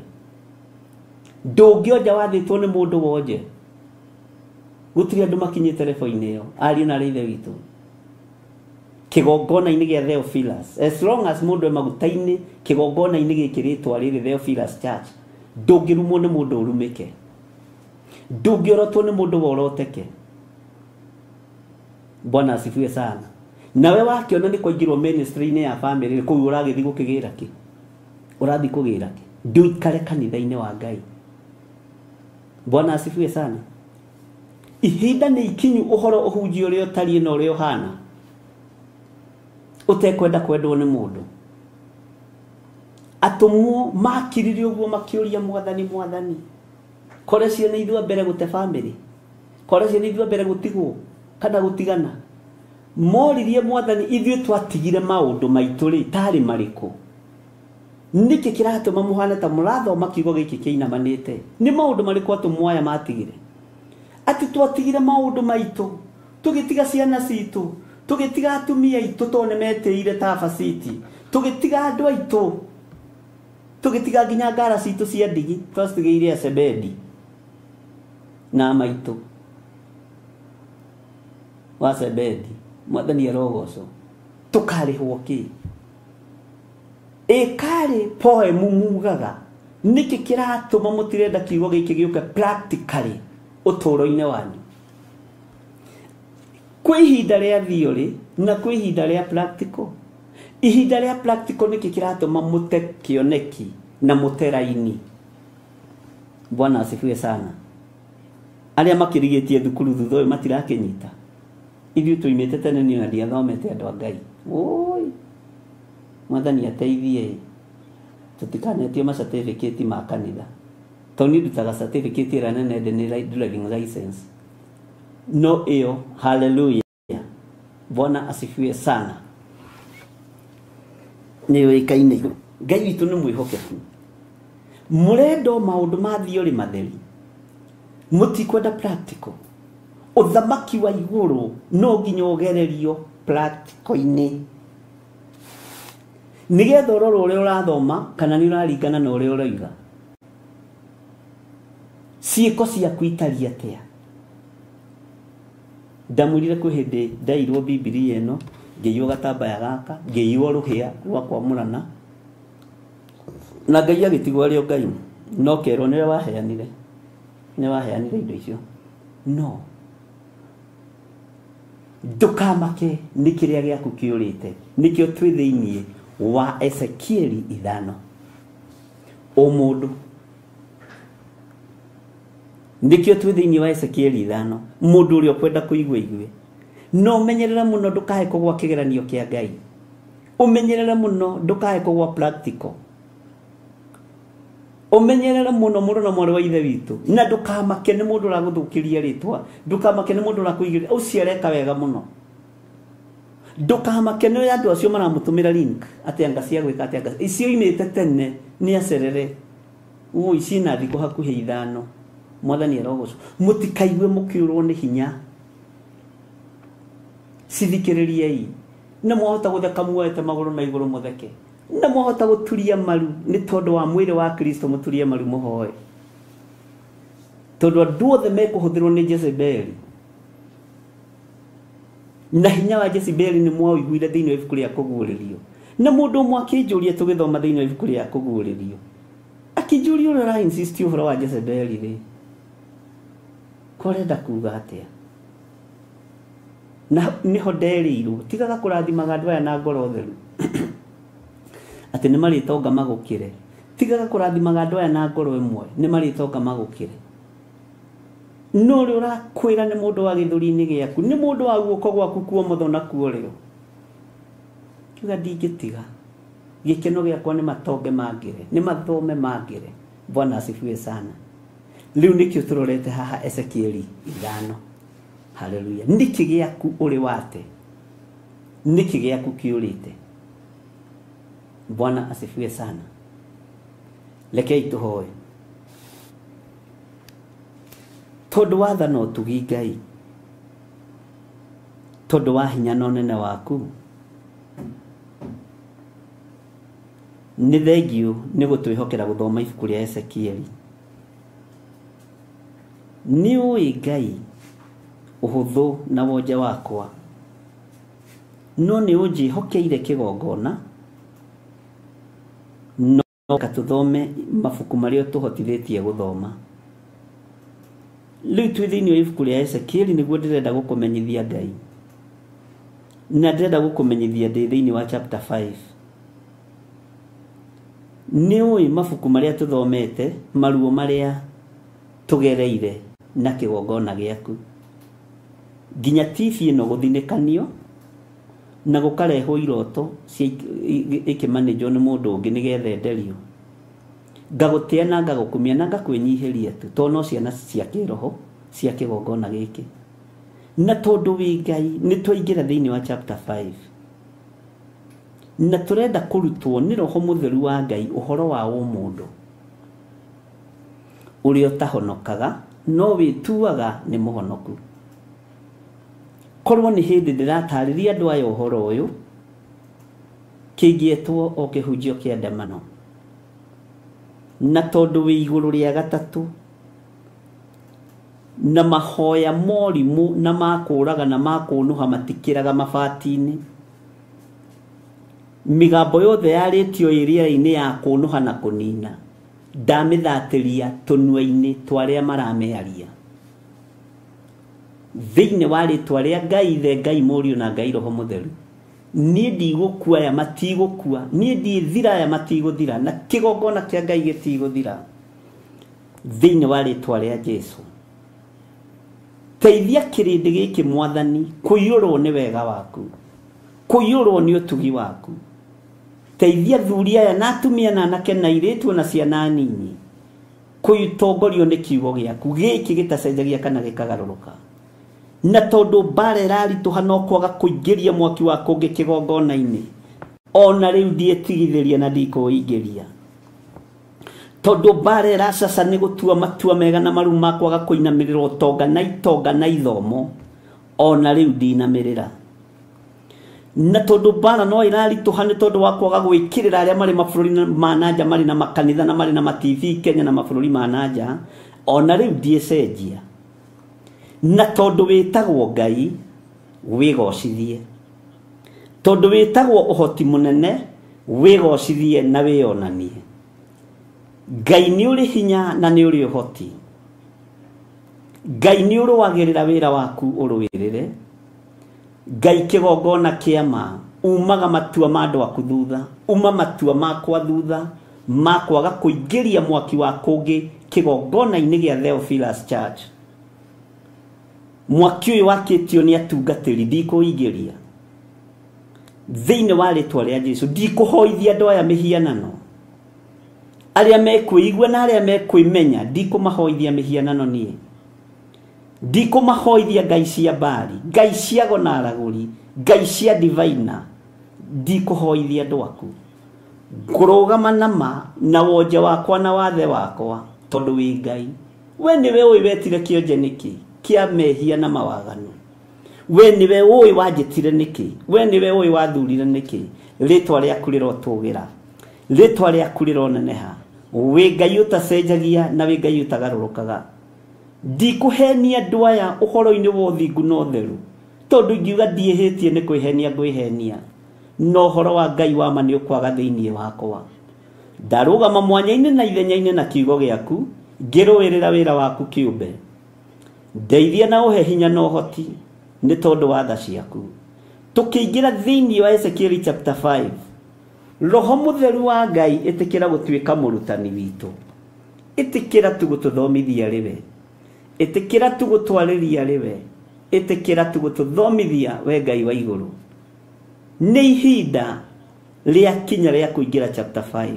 [SPEAKER 2] ndũngĩonja wathĩtwo nĩ mũndũ wonje. Gũtirĩ andũ makinyĩte rebo-inĩ ĩyo, ariũ na arĩ ithe witũ, kĩgongona-inĩ gĩa Theophilus. As long as mũndũ e maguta-inĩ kĩgongona-inĩ gĩkĩ rĩtwa rĩrĩ Theophilus Church, ndũngĩrumwo nĩ mũndũ ũrumĩke, ndũngĩorotwo nĩ mũndũ woroteke. Bwana asifiwe sana. Nawe wakĩona nĩ kũingĩrwo ministry-inĩ ya family kũu ũragĩthiĩ gũkĩgĩra kĩ? Ũrathiĩ kũgĩra kĩ? Ndũikare kanitha-inĩ wa Ngai. Bwana asifiwe sana. Ihinda nĩ ikinyu ũhoro ũhunjie ũrĩa ũtariĩ na ũrĩa ũhana, ũtekwenda kwendwo nĩ mũndũ. Atũmwo makirire ũguo makĩũria Mwathani, Mwathani, kore ciana ithuĩ mbere gũte family, kore ciana ithuĩ mbere gũtigwo kana gũtigana. Moririe Mwathani, ithuĩ twatigire maũndũ maitũ rĩ tarĩ marĩkũ? Nĩkĩ kĩratũma mũhane ta mũrathoma kiugo gĩkĩ kĩinamanĩte? Nĩ maũndũ marĩkũ atũmwo aya matigire? Atĩ twatigire maũndũ maitũ, tũgĩtiga ciana citũ, tũgĩtiga atumia aitũ tondũ nĩmetĩire ta baciti, tũgĩtiga andũ aitũ, tũgĩtiga nginya ngara citũ cia ndigi twacitigĩire Asebedi na maitũ wa Sebedi. Mwathani arogocwo. Tũkarĩhwo kĩ? Ĩkarĩ poem mugaga. Nĩkĩ kĩratũma mũtirenda kiugo gĩkĩ gĩũke practically ũtũũro-inĩ wanyu? Kwĩ ihinda rĩa theory na kwĩ ihinda rĩa practical. Ihinda rĩa practical nĩkĩ kĩratũma mũte kĩoneki na mũte raini? Bwana asifiwe sana. Arĩa makĩrigĩtie thukuru thutha ũyũ matirakĩnyita. Ithuĩ tuimĩte tene niĩ ona ndiathomete andũ a Ngai. Oi, Mwathani ateithie tũtikanetio ma certificate ma kanitha. Tondũ niĩ ndutaga certificate ĩrĩa nene ndĩ nĩ driving license. No ĩyo, hallelujah. Bwana asifiwe sana. Nĩ yũĩkaine. Ngai witũ nĩ mwĩhokeku. Mũrenda o maũndũ ma theory matheri, mũtikwenda practical. Ũthamaki wa igũrũ no nginya ũgererio practical-inĩ, nĩgetha ũrore ũrĩa ũrathoma kana nĩ ũraringana na ũrĩa ũroiga. Ciĩko ciaku itariĩ atĩa? Ndamwĩrire kwĩ hĩndĩ ndairwo Bibilia ĩno, ngĩiywo gatambaya gaka, ngĩiywo rũhĩa rwa kwamũrana, na Ngai agĩtigwo arĩ o Ngai, no kerwo nĩwe waheanire, nĩwe waheanire indo icio. No ndũkamake nĩ kĩrĩa gĩaku kĩũrĩte. Nĩkĩo twĩ thĩiniĩ wa Ezekieli 5. Ũmũndũ nĩkĩo twĩ thĩiniĩ wa Ezekieli 5. Mũndũ ũrĩa ũkwenda kũigua igue. No ũmenyerere mũno ndũkae kũgwa kĩgeranio kĩa Ngai. Ũmenyerere mũno ndũkae kũgwa practical. Ũmenyerere mũno mũndũ na mwarĩ wa ithe witũ, na ndũkamake nĩ mũndũ ũragũthũkĩria rĩtwa, ndũkamake nĩ mũndũ ũrakũigĩrĩra, ũcio areka wega mũno. Ndũkamake nĩ andũ acio maramũtũmĩra link atĩ anga cia gwĩka atĩ anga icio imĩte tene nĩ acerere. Ui, ciĩna thikũ hakuhĩ 5. Mwathani arogocwo. Mũtikaigue mũkĩũrwo nĩ hinya. Cithikĩrĩriei. Na mwahota gũtheka muoete magũrũ na igũrũ mũtheke. Na mwahota gũturia maru nĩ tondũ wa mwĩrĩ wa Kristo, mũturie maru mũhoe. Tondũ andũ othe mekũhũthĩrwo nĩ Jezebeli. Na hinya wa Jezebeli nĩ mwaũiguire thĩinĩ wa ibuku rĩa kũguũrĩrio. Na mũndũ ũmwe akĩnjũria tũgĩthoma thĩinĩ wa ibuku rĩa kũguũrĩrio, akĩnjũria ũrĩa ũra insist ũhoro wa Jezebeli rĩ, ko ũrenda kuga atĩa? Na nĩho nderĩirwo, tigaga kũrathimaga andũ aya na ngoro theru atĩ nĩ marĩtonga magũkĩre. Tigaga kũrathimaga andũ aya na ngoro ĩmwe, nĩ marĩtonga magũkĩre. No ũrĩa ũrakwĩra nĩ mũndũ wa gĩthũri-inĩ gĩaku, nĩ mũndũ wa guoko gwaku kwa ũmotho na kwa ũrĩo. Kiuga ndingĩtiga. Gĩkeno gĩakwa nĩ matonge mangĩre, nĩ mathome mangĩre. Bwana asifiwe sana. Rĩu nĩkĩo tũrorete haha Ezekieli 5. Haleluya. Nĩkĩ gĩaku ũrĩ wate? Nĩkĩ gĩaku kĩũrĩte? Bwana asifiwe sana. Rekei tũhoe. Tondũ watha na ũtugi Ngai, tondũ wa hinya na ũnene waku, nĩ thengiũ nĩ gũtwĩhokera gũthoma ibuku rĩa Ezekieli. Nĩ ũĩ Ngai ũhũthũ na wonje wakwa, no nĩ ũnjĩhokeire kĩgongona, no tũthome mabuku marĩa tũhotithĩtie gũthoma. Rĩu twĩ thĩinĩ wa ibuku rĩa Ezekieli nĩguo ndĩrenda gũkũmenyithia Ngai. Na ndĩrenda gũkũmenyithia ndĩ thĩinĩ wa chapter 5. Nĩ ũĩ mabuku marĩa tũthomete, maruo marĩa tũgereire na kĩgongona gĩaku. Nginya TV ĩno gũthinĩkanio na gũkarehwo iroto cia ikĩmanĩnjwo nĩ mũndũ ũngĩ nĩgetha enderio. Ngagũtĩa na ngagũkumia na ngakwĩnyihĩria tu tondũ no ciana cia kĩroho cia kĩgongona gĩkĩ. Na tondũ wĩ Ngai nĩ twaingĩra thĩinĩ wa chapter 5. Na tũrenda kũrutwo nĩ Roho Mũtheru wa Ngai ũhoro wa ũmũndũ ũrĩa ũtahonokaga no wĩtuaga nĩ mũhonoku. Korwo nĩ hĩndĩ ndĩratarĩria andũ aya ũhoro ũyũ, kĩngĩetwo o kĩhunjio kĩa ndemano. Na tondũ wĩ igũrũ rĩa gatatũ na mahoya morimũ na makũraga na makũnũha matikĩraga mabati-inĩ. Mĩgambo yothe yarĩtio ĩ rĩera-inĩ ya kũnũha na kũnina ndamĩthatĩria tũnua-inĩ twa arĩa maramĩaria. Thĩinĩ wa rĩtwa rĩa Ngai Ithe, Ngai Mũriũ na Ngai Roho Mũtheru, niĩ ndigũkua aya matigũkua, niĩ ndiĩthira aya matigũthira, na kĩgongona kĩa Ngai gĩtigũthira. Thĩinĩ wa rĩtwa rĩa Jesũ, teithia kĩrĩndĩ gĩkĩ Mwathani kũiyũrwo nĩ wega waku, kũiyũrwo nĩ ũtugi waku. Teithia athuri aya na atumia na anake na airĩtu na ciana nini kũtongorio nĩ kiugo gĩaku gĩkĩ gĩtacenjagia kana gĩkagarũrũka. Na tondũ mbara ĩraritũha no kwaga kũingĩria mwaki wa kũngĩ kĩgongona-inĩ, ona rĩu ndiĩtigithĩria na ndikũingĩria. Tondũ mbara ĩracaca nĩ gũtua matua mega na maru ma kwaga kũinamĩrĩra ũtonga na itonga na ithomo, ona rĩu ndinamĩrĩra. Na tondũ mbara no ĩraritũha nĩ tondũ wa kwaga gwĩkĩrĩra arĩa marĩ mabũrũri ma na nja, marĩ na makanitha na marĩ na ma TV Kenya na mabũrũri ma na nja, ona rĩu ndiĩcenjia. Na tondũ wĩtagwo Ngai wĩgocithie, tondũ wĩtagwo ũhoti mũnene wĩgocithie na wĩonanie. Ngai nĩ ũrĩ hinya na nĩ ũrĩ ũhoti. Ngai nĩ ũrũagĩrĩra wĩra waku ũrũĩrĩre. Ngai kĩgongona kĩa ma umaga matua ma andũ aku thutha, uma matua makwa thutha ma kwaga kũingĩria mwaki wa kũngĩ kĩgongona-inĩ gĩa Theophilus Church. Mwaki ũyũ wakĩtio nĩ atungatĩri ndikũingĩria. Thĩinĩ wa rĩtwa rĩa Jesũ ndikũhoithia andũ aya mĩhianano. Arĩa mekwĩigua na arĩa mekwĩmenya ndikũmahoithia mĩhianano niĩ. Ndikũmahoithia ngai cia Baali, ngai cia ago na aragũri, ngai cia divaina, ndikũhoithia andũ aku. Ngũrũgama na ma na wonje wakwa na wathe wakwa tondũ wĩ Ngai. We nĩwe ũĩ wetire kĩonje nĩkĩ kĩa mehia na mawaganu. We nĩwe ũĩ wanjĩtire nĩkĩ, we nĩwe ũĩ wathurire nĩkĩ. Rĩtwa rĩaku rĩrotũgĩra, rĩtwa rĩaku rĩroneneha. Wĩ Ngai ũtacenjagia na wĩ Ngai ũtagarũrũkaga. Ndikũhenia andũ aya ũhoro-inĩ wa ũthingu na ũtheru, tondũ ingiuga ndiĩhĩtie nĩ kwĩhenia ngwĩhenia, na ũhoro wa Ngai wa ma nĩ ũkwaga thĩinĩ wakwa. Ndarũgama mwanya-inĩ na ithenya-inĩ na kiugo gĩaku, ngĩrũĩrĩra wĩra waku kĩũmbe. Ndeithia na ũhe hinya na ũhoti nĩ tondũ wa tha ciaku. Tũkĩingĩra thĩinĩ wa Ezekiel chapter 5, Roho Mũtheru wa Ngai ĩtĩkĩra gũtuĩka mũrutani witũ, ĩtĩkĩra tu gũtũthomithia rĩwe, ĩtĩkĩra tu gũtwarĩria rĩwe, ĩtĩkĩra tu gũtũthomithia we Ngai wa igũrũ. Nĩ ihinda rĩa kinya rĩa kũingĩra chapter 5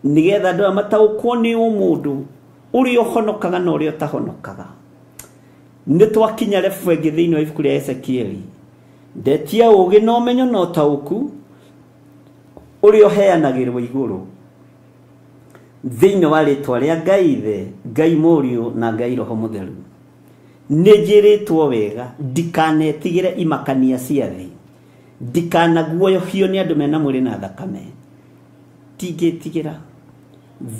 [SPEAKER 2] nĩgetha andũ aya mataũkwo nĩ ũmũndũ ũrĩa ũhonokaga na ũrĩa ũtahonokaga. Nĩ twakinya rebu ĩngĩ thĩinĩ wa ibuku rĩa Ezekieli. Ndetia ũũgĩ na ũmenyo na ũtaũku ũrĩa ũheanagĩrwo igũrũ thĩinĩ wa rĩtwa rĩa Ngai Ithe, Ngai Mũriũ na Ngai Roho Mũtheru. Nĩ njĩrĩtwo wega ndikanetigĩre imakania cia thĩ, ndikanaguoyohio nĩ andũ mena mwĩrĩ na thakame. Ndingĩtigĩra.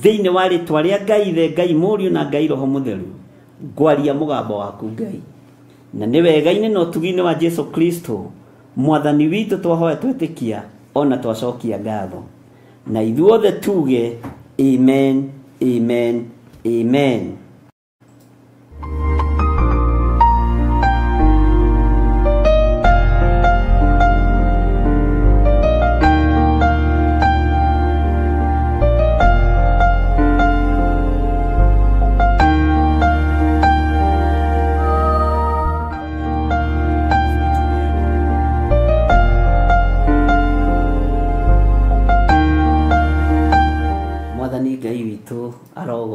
[SPEAKER 2] Thĩinĩ wa rĩtwa rĩa Ngai Ithe, Ngai Mũriũ na Ngai Roho Mũtheru, ngwaria mũgambo waku Ngai. Na nĩ wega-inĩ na ũtugi-inĩ wa Jesu Kristo Mwathani witũ twahoya twĩtĩkia ona twacokia ngatho. Na ithuothe tuge amen, amen, amen.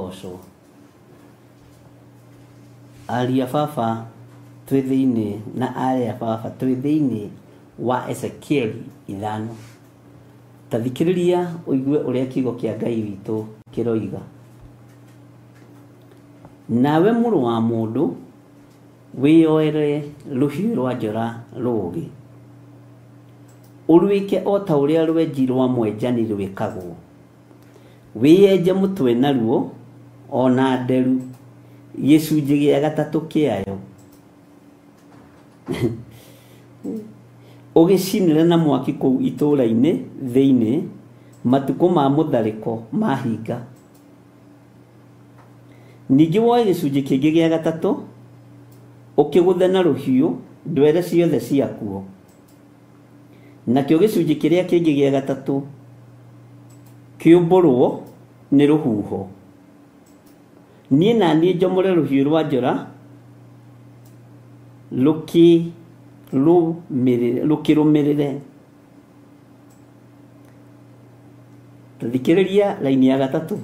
[SPEAKER 2] arogocwo. Aria baba twĩ thĩinĩ na arĩ a baba twĩ thĩinĩ wa Ezekieli 5. Ta thikĩrĩria ũigue ũrĩa kiugo kĩa Ngai witũ kĩroiga. Nawe mũrũ wa mũndũ, wĩyoere rũhiũ rwa njora rũũgĩ, ũrwĩke o ta ũrĩa rwenji rwa mwenjani rwĩkagwo, wĩyenje mũtwe naruo ona nderu gĩcunjĩ gĩa gatatũ kĩayo, ũgĩcinĩre na mwaki kũu itũũra-inĩ thĩinĩ matukũ ma mũtharĩko mahinga. Ningĩ woe gĩcunjĩ kĩngĩ gĩa gatatũ ũkĩgũthe na rũhiũ ndwere ciothe ciakuo, nakĩo gĩcunjĩ kĩrĩa kĩngĩ gĩa gatatũ kĩũmbũrwo nĩ rũhuho. Niĩ na niĩ njomore rũhiũ rwa njora rũkĩrũmĩrĩre. Thikĩrĩria raini ya gatatũ.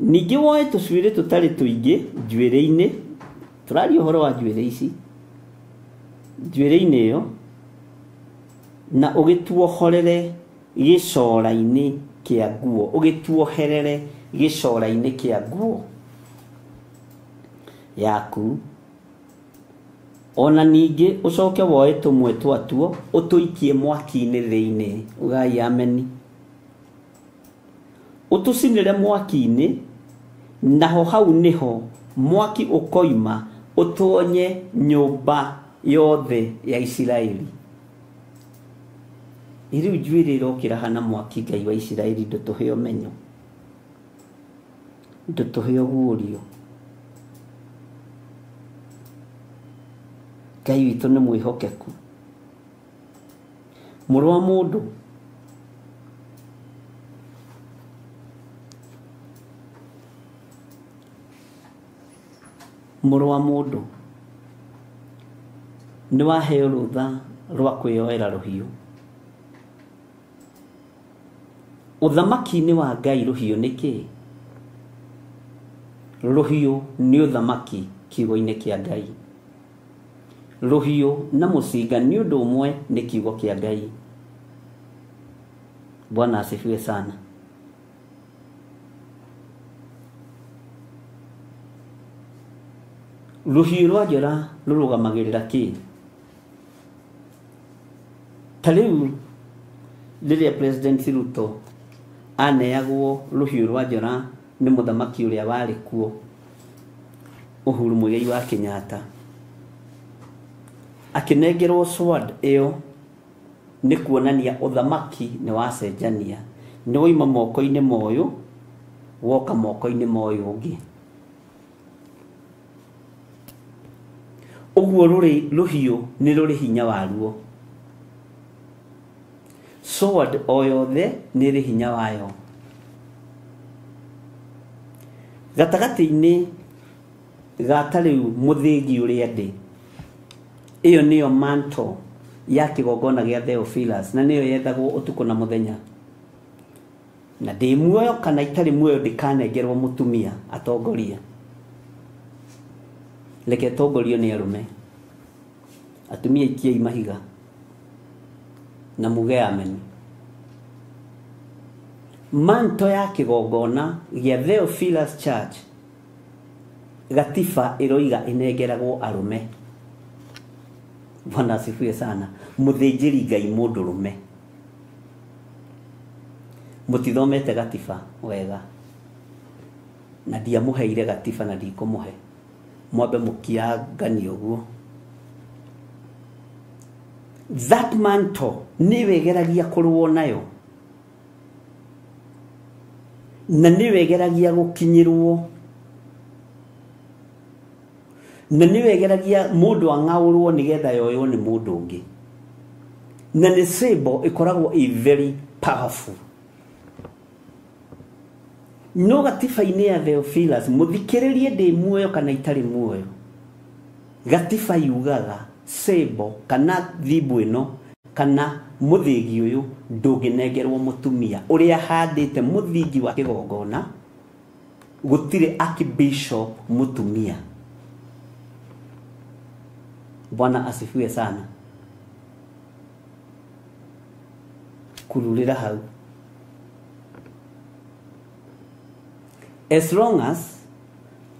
[SPEAKER 2] Ningĩ woe tũcuĩrĩ tũtarĩ tũingĩ njuĩrĩ-inĩ, tũraria ũhoro wa njuĩrĩ ici, njuĩrĩ-inĩ ĩyo, na ũgĩtuohorere gĩcora-inĩ kĩa nguo, ũgĩtuoherere gĩcora-inĩ kĩa nguo yaku. Ona ningĩ ũcoke woe tũmwe twatuo ũtũikie mwaki-inĩ thĩinĩ, ugai ameni. Ũtũcinĩre mwaki-inĩ, naho hau nĩho mwaki ũkoima ũtonye nyũmba yothe ya Isiraeli. Rĩu njuĩrĩ ĩrokĩra hana mwaki, Ngai wa Isiraeli ndũtũhe ũmenyo, ndũtũhe ũguũrio. Ngai witũ nĩ mwĩhokeku. Mũrũ wa mũndũ, mũrũ wa mũndũ, nĩ waheo rũtha rwa kwĩyoera rũhiũ. Ũthamaki-inĩ wa Ngai rũhiũ nĩ kĩĩ? Rũhiũ nĩ ũthamaki kiugo-inĩ kĩa Ngai. Rũhiũ na mũcinga nĩ ũndũ ũmwe nĩ kiugo kĩa Ngai. Bwana asifiwe sana. Rũhiũ rwa njora rũrũgamagĩrĩra kĩĩ? Ta rĩu rĩrĩa President Ruto aneagwo rũhiũ rwa njora nĩ mũthamaki ũrĩa warĩ kuo, Uhuru Muigai wa Kenyatta, akĩnengerwo sword ĩyo nĩ kuonania ũthamaki nĩ wacenjania, nĩ wauma moko-inĩ ma ũyũ woka moko-inĩ ma ũyũ ũngĩ. Ũguo rũhiũ nĩ rũrĩ hinya waruo. Sword o yothe nĩ ĩrĩ hinya wayo. Gatagatĩ-inĩ ga ta rĩu mũthĩgi ũrĩa ndĩ, ĩyo nĩyo mantle ya kĩgongona gĩa Theophilus, na nĩyo yethagwo ũtukũ na mũthenya. Na ndĩ muoyo kana itarĩ muoyo ndikanengerwo mũtumia atongorie. Reke tongorio nĩ arũme. Atumia ikiai mahiga na muge amen. Manto ya kĩgongona gĩa Theophilus Church gatiba ĩroiga ĩnengeragwo arũme. Bwana asifiwe sana. Mũthĩnjĩri Ngai mũndũrũme. Mũtithomete gatiba wega, na ndiamũheire gatiba na ndikũmũhe. Mwambe mũkianganie ũguo. That mantle nĩwe ĩgeragia kũrũo nayo, na nĩwe ĩgeragia gũkinyĩrwo, na nĩwe ĩgeragia mũndũ ang'aũrwo nĩgetha yoywo nĩ mũndũ ũngĩ. Na nĩ symbol ĩkoragwo ĩ very powerful. No gatiba-inĩ ya Theophilus, mũthikĩrĩrie ndĩ muoyo kana itarĩ muoyo, gatiba yugaga symbol kana thimbu ĩno kana mũthĩgi ũyũ ndũngĩnengerwo mũtumia ũrĩa handĩte mũthingi wa kĩgongona Gũtirĩ archbishop mũtumia. Bwana asifiwe sana. Kururira hau. As long as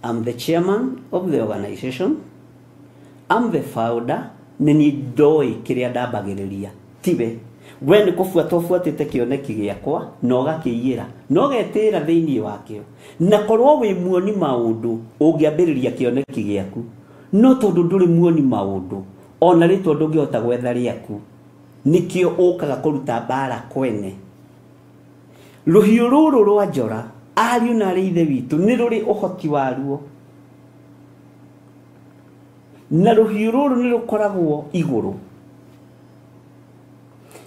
[SPEAKER 2] I'm the chairman of the organization, I'm the founder, nĩ niĩ ndoĩ kĩrĩa ndambagĩrĩria. Tiwe we nĩ kũbuata ũbuatĩte kĩoneki gĩakwa na ũgakĩiyĩra na ũgetĩĩra thĩinĩ wakĩo, na korwo wĩ muoni maũndũ ũngĩambĩrĩria kĩoneki gĩaku, no tondũ ndũrĩ muoni maũndũ ona rĩtwa ndũngĩhota gwetha rĩaku, nĩkĩo ũkaga kũruta mbara kwene. Rũhiũ rũrũ rwa njora, ariũ na arĩ ithe witũ, nĩ rũrĩ ũhoti waruo, na rũhiũ rũrũ nĩ rũkoragwo igũrũ.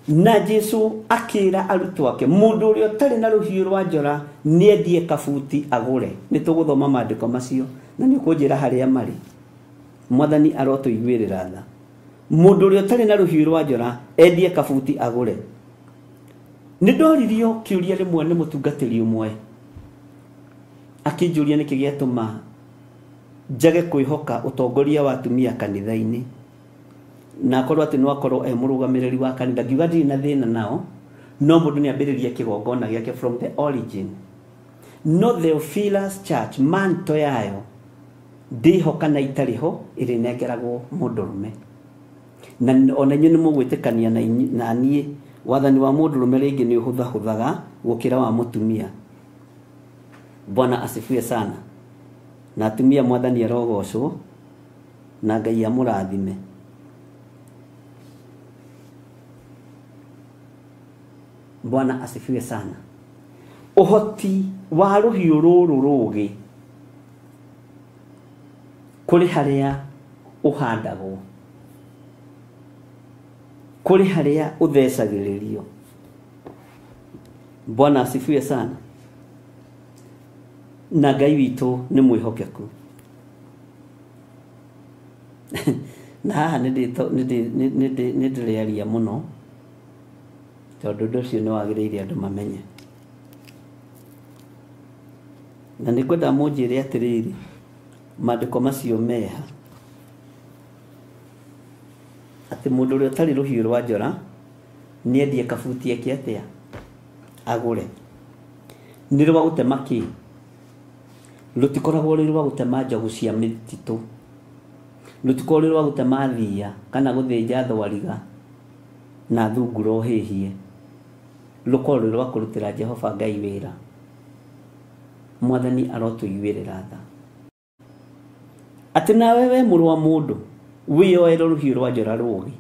[SPEAKER 2] Na Jesu akĩra arutwo ake, mũndũ ũrĩa ũtarĩ na rũhiũ rwa njora nĩendie kabuti agũre. Nĩ tũgũthoma maandĩko macio na nĩ ũkũnjĩra harĩa marĩ. Mwathani arotũiguĩrĩra tha. Mũndũ ũrĩa ũtarĩ na rũhiũ rwa njora endie kabuti agũre. Nĩ ndoririo kĩũria rĩmwe nĩ mũtungatĩri ũmwe, akĩnjũria nĩkĩ gĩatũma njage kwĩhoka ũtongoria wa atumia kanitha-inĩ, na akorwo atĩ no akorwo e mũrũgamĩrĩri wa kanitha. Ngiuga ndirĩ na thĩna nao, no mũndũ nĩ ambĩrĩrie kĩgongona gĩake from the origin. No Theophilus Church manto yayo ndĩho kana itarĩ ho, ĩrĩnengeragwo mũndũrũme. Na ona inyuĩ nĩ mũgwĩtĩkania na niĩ, wathani wa mũndũrũme rĩngĩ nĩ ũhũthahũthaga gũkĩra wa mũtumia. Bwana asifiwe sana. Na atumia mwathani arogocwo na Ngai amũrathime. Bwana asifiwe sana. Ũhoti wa rũhiũ rũrũ rũgĩ kũrĩ harĩa ũhandagwo, kũrĩ harĩa ũthecagĩrĩrio. Bwana asifiwe sana. Na Ngai witũ nĩ mwĩhokeku. Na haha nĩ ndĩrĩaria mũno tondũ ũndũ ũcio nĩ wagĩrĩire andũ mamenye. Na nĩ ngwenda mũnjĩre atĩrĩrĩ, maandĩko macio meha atĩ mũndũ ũrĩa ũtarĩ rũhiũ rwa njora nĩendie kabuti eke atĩa agũre. Nĩ rwa gũtema kĩ? Rũtikoragwo rwĩ rwa gũtema njogu cia mĩtitũ, rũtikoragwo rwĩ rwa gũtema thiia kana gũthĩnja thwariga na thungura ũhĩhie, rũkorwo rwĩ rwa kũrutĩra Jehova Ngai wĩra. Mwathani arotũiguĩrĩra tha. Atĩ nawe we mũrũ wa mũndũ wĩyoere rũhiũ rwa njora rũũgĩ.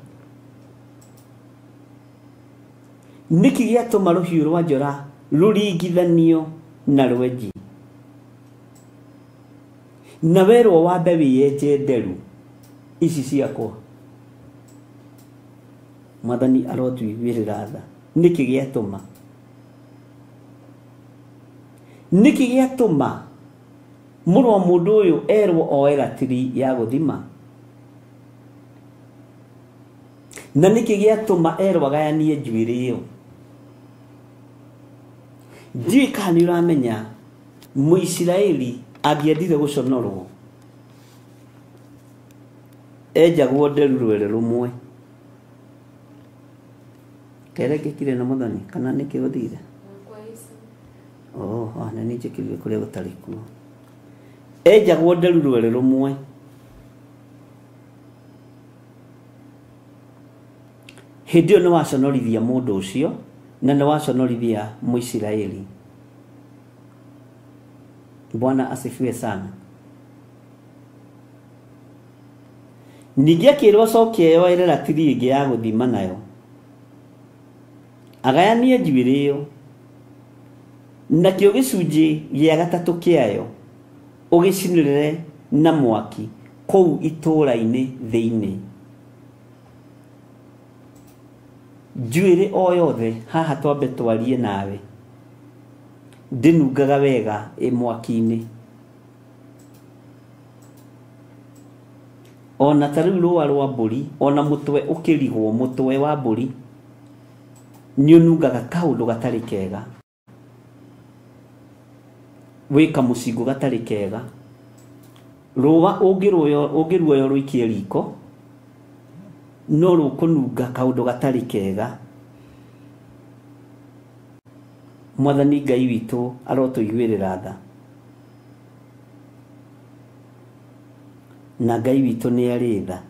[SPEAKER 2] Nĩkĩ gĩatũma rũhiũ rwa njora rũringithanio na rwenji? Na werwo wambe wĩyenje nderu ici ciakwa. Mwathani arotũiguĩrĩra tha. Nĩkĩ gĩatũma? Nĩkĩ gĩatũma mũrũ wa mũndũ ũyũ erwo oe ratiri ya gũthima? Na nĩkĩ gĩatũma erwo agayanie njuĩrĩ ĩyo? Ndiũĩ kana nĩ ũramenya Mũisiraeli angĩendire gũconorwo enjagwo nderu rwere rũmwe. Kerengekire na Mwathani kana nĩkĩ gũthire? Oh, na nĩ njĩkĩrire kũrĩa gũtarĩ kuo. Enjagwo nderu rwere rũmwe. Hĩndĩ ĩyo nĩ waconorithia mũndũ ũcio na nĩ waconorithia Mũisiraeli. Bwana asifiwe sana. Ningĩ akĩrwo acoke eyoere ratiri ĩngĩ ya gũthima nayo, agayanie njuĩrĩ ĩyo, nakĩo gĩcunjĩ gĩa gatatũ kĩayo ũgĩcinĩrĩre na mwaki kũu itũũra-inĩ thĩinĩ. Njuĩrĩ o yothe haha twambe twarie nawe ndĩnungaga wega ĩ mwaki-inĩ. Ona ta rĩu rũa rwa mbũri, ona mũtwe ũkĩrigwo, mũtwe wa mbũri nĩ ũnungaga kaũndũ gatarĩ kega. Wĩ kamũcingũ gatarĩ kega. Rũa ũngĩruoya rũikie riko no rũkũnunga kaũndũ gatarĩ kega. Mwathani Ngai witũ arotũiguĩrĩra tha. Na Ngai witũ nĩ arĩ tha.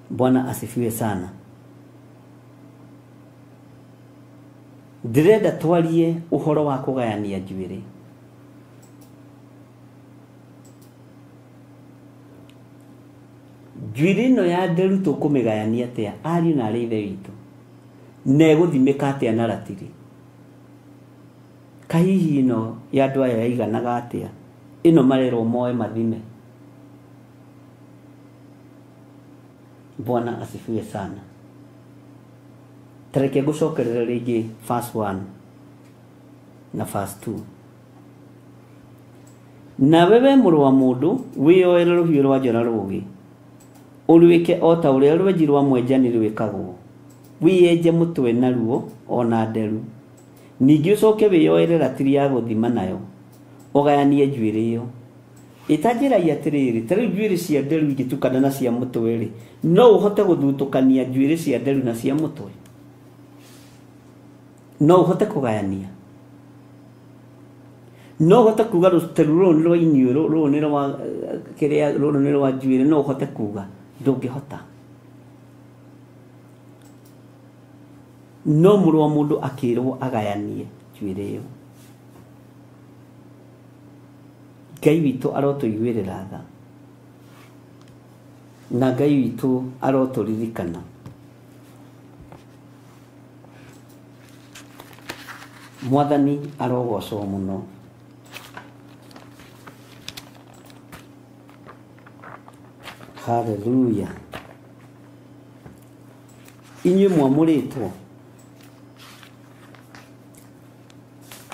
[SPEAKER 2] Bwana asifiwe sana. Ndĩrenda twarie ũhoro wa kũgayania njuĩrĩ. Njuĩrĩ ĩno ya nderu tũkũmĩgayania atĩa ariũ na arĩ ithe witũ? Na ĩgũthimĩka atĩa na ratiri? Kahihi ĩno ya andũ aya yaiganaga atĩa? Ĩno marerwo moe mathime. Bwana asifiwe sana. Tareke ngũcokerere rĩngĩ verse 1 na verse 2. Nawe we mũrũ wa mũndũ wĩyoere rũhiũ rwa njora rũũgĩ, ũrwĩke o ta ũrĩa rwenji rwa mwenjani rwĩkagwo, wĩyenje mũtwe naruo ona nderu. Ningĩ ũcoke wĩyoere ratiri ya gũthima nayo, ũgayanie njuĩrĩ ĩyo. Ĩtanjĩrai atĩrĩrĩ, ta rĩu njuĩrĩ cia nderu ingĩtukana na cia mũtwe rĩ, no ũhote gũthutũkania njuĩrĩ cia nderu na cia mũtwe? No ũhote kũgayania? No ũhote kuga rũteru rũrũ nĩ rwa iniũrũ, rũrũ nĩ rwa kĩrĩa, rũrũ nĩ rwa njuĩrĩ? No ũhote kuga? Ndũngĩhota. No mũrũ wa mũndũ akĩrwo agayanie njuĩrĩ ĩyo. Ngai witũ arotũiguĩrĩra tha. Na Ngai witũ arotũririkana. Mwathani arogocwo mũno. Haleluya. Inyuĩ mwamũrĩtwo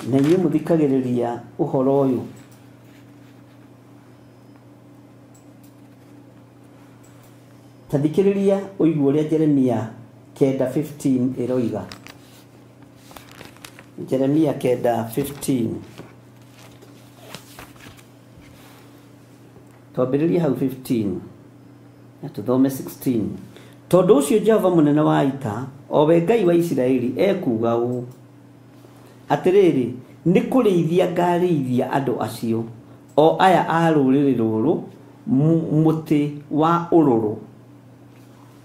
[SPEAKER 2] na inyuĩ mũthikagĩrĩria ũhoro ũyũ, ta thikĩrĩria ũigue ũrĩa Jeremia 9:15 ĩroiga. Jeremia 9:15. Twambĩrĩrie hau 15 na tũthome 16. Tondũ ũcio Jehova mũnene wa ita, o we Ngai wa Isiraeli, ekuuga ũũ: atĩrĩrĩ, nĩ kũrĩithia ngarĩithia andũ acio, o aya a rũrĩrĩ rũrũ, mũtĩ wa ũrũrũ.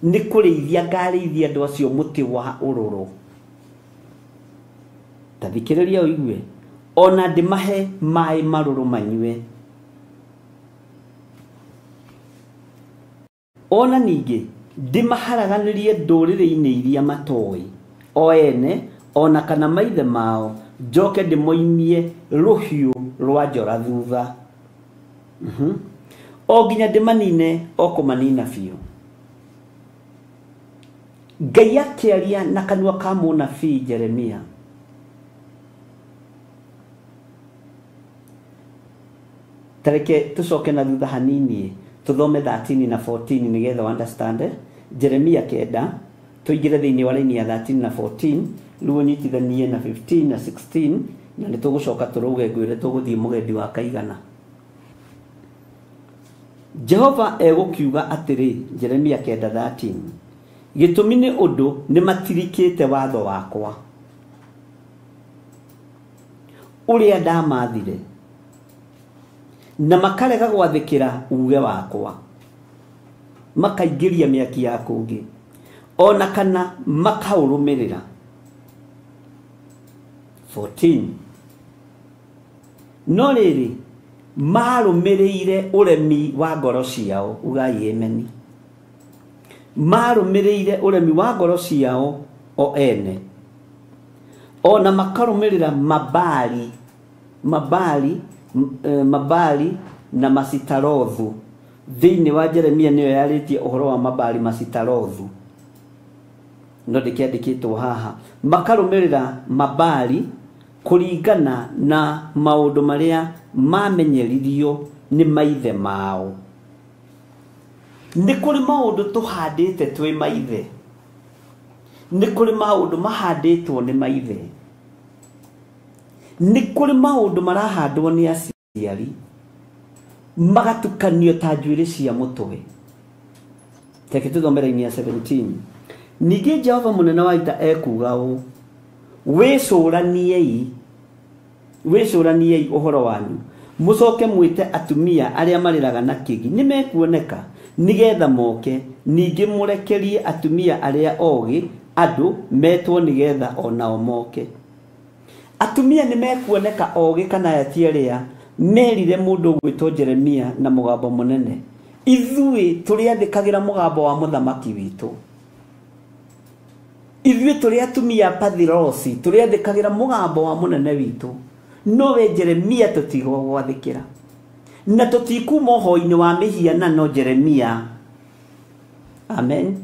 [SPEAKER 2] Nĩ kũrĩithia ngarĩithia andũ acio mũtĩ wa ũrũrũ. Ta thikĩrĩria ũigue, ona ndĩmahe maĩ marũrũ manyue. Ona ningĩ ndĩmaharaganĩrie ndũrĩrĩ-inĩ iria matoĩ o ene ona kana maithe mao, njoke ndĩmoimie rũhiũ rwa njora thutha. O nginya ndĩmanine o kũmanina biũ. Ngai akĩaria na kanua ka mũnabii Jeremia. Tareke tũcoke na thutha hanini tũthome 13 na 14 nĩgetha understand. Jeremia 9 tũingĩre thĩinĩ wa raini ya 13 na 14, rĩu ũnyitithanie na 15 na 16, na nĩ tũgũcoka tũrũge ngwĩre tũgũthiĩ mũgendi wa kaigana. Jehova egũkiuga atĩrĩ, Jeremia 9:13, gĩtũmi nĩ ũndũ nĩ matirikĩte watho wakwa ũrĩa ndamathire, na makarega gwathĩkĩra uge wakwa, makaingĩria mĩaki ya kũngĩ, ona kana makaũrũmĩrĩra. 14. No rĩrĩ, marũmĩrĩire ũremi wa ngoro ciao, ugai ameni. Marũmĩrĩire ũremi wa ngoro ciao o ene, ona makarũmĩrĩra mabali, mabali, mabali na masitarothu. Thĩinĩ wa Jeremia nĩyo yarĩtie ũhoro wa mabali masitarothu, no ndĩkĩandĩkĩtwo haha. Makarũmĩrĩra mabali kũringana na maũndũ marĩa mamenyeririo nĩ maithe mao. Nĩ kũrĩ maũndũ tũhandĩte twĩ maithe, nĩ kũrĩ maũndũ mahandĩtwo nĩ maithe, Nĩ kũrĩ maũndũ marahandwo nĩ aciari magatukanio ta njuĩrĩ cia mũtwe. Reke tũthome raini ya 17. Ningĩ Jehova mũnene wa ita ekuuga ũũ, wĩcũraniei ũhoro wanyu, mũcoke mwĩte atumia arĩa marĩraga na kĩgi, nĩmekuoneka nĩgetha moke, ningĩ mũrekerie atumia arĩa ogĩ andũ metwo nĩgetha onao moke. Atumia nĩmekuoneka ogĩ kana aya ti arĩa merire mũndũ ũgwĩtwo Jeremia na mũgambo mũnene, ithuĩ tũrĩathĩkagĩra mũgambo wa mũthamaki witũ. Ithuĩ tũrĩ atumia Pathirosi tũrĩathĩkagĩra mũgambo wa mũnene witũ, no we Jeremia tũtigwo gwathĩkĩra na tũtikuma ũhoi-inĩ wa mĩhianano Jeremia. Amen.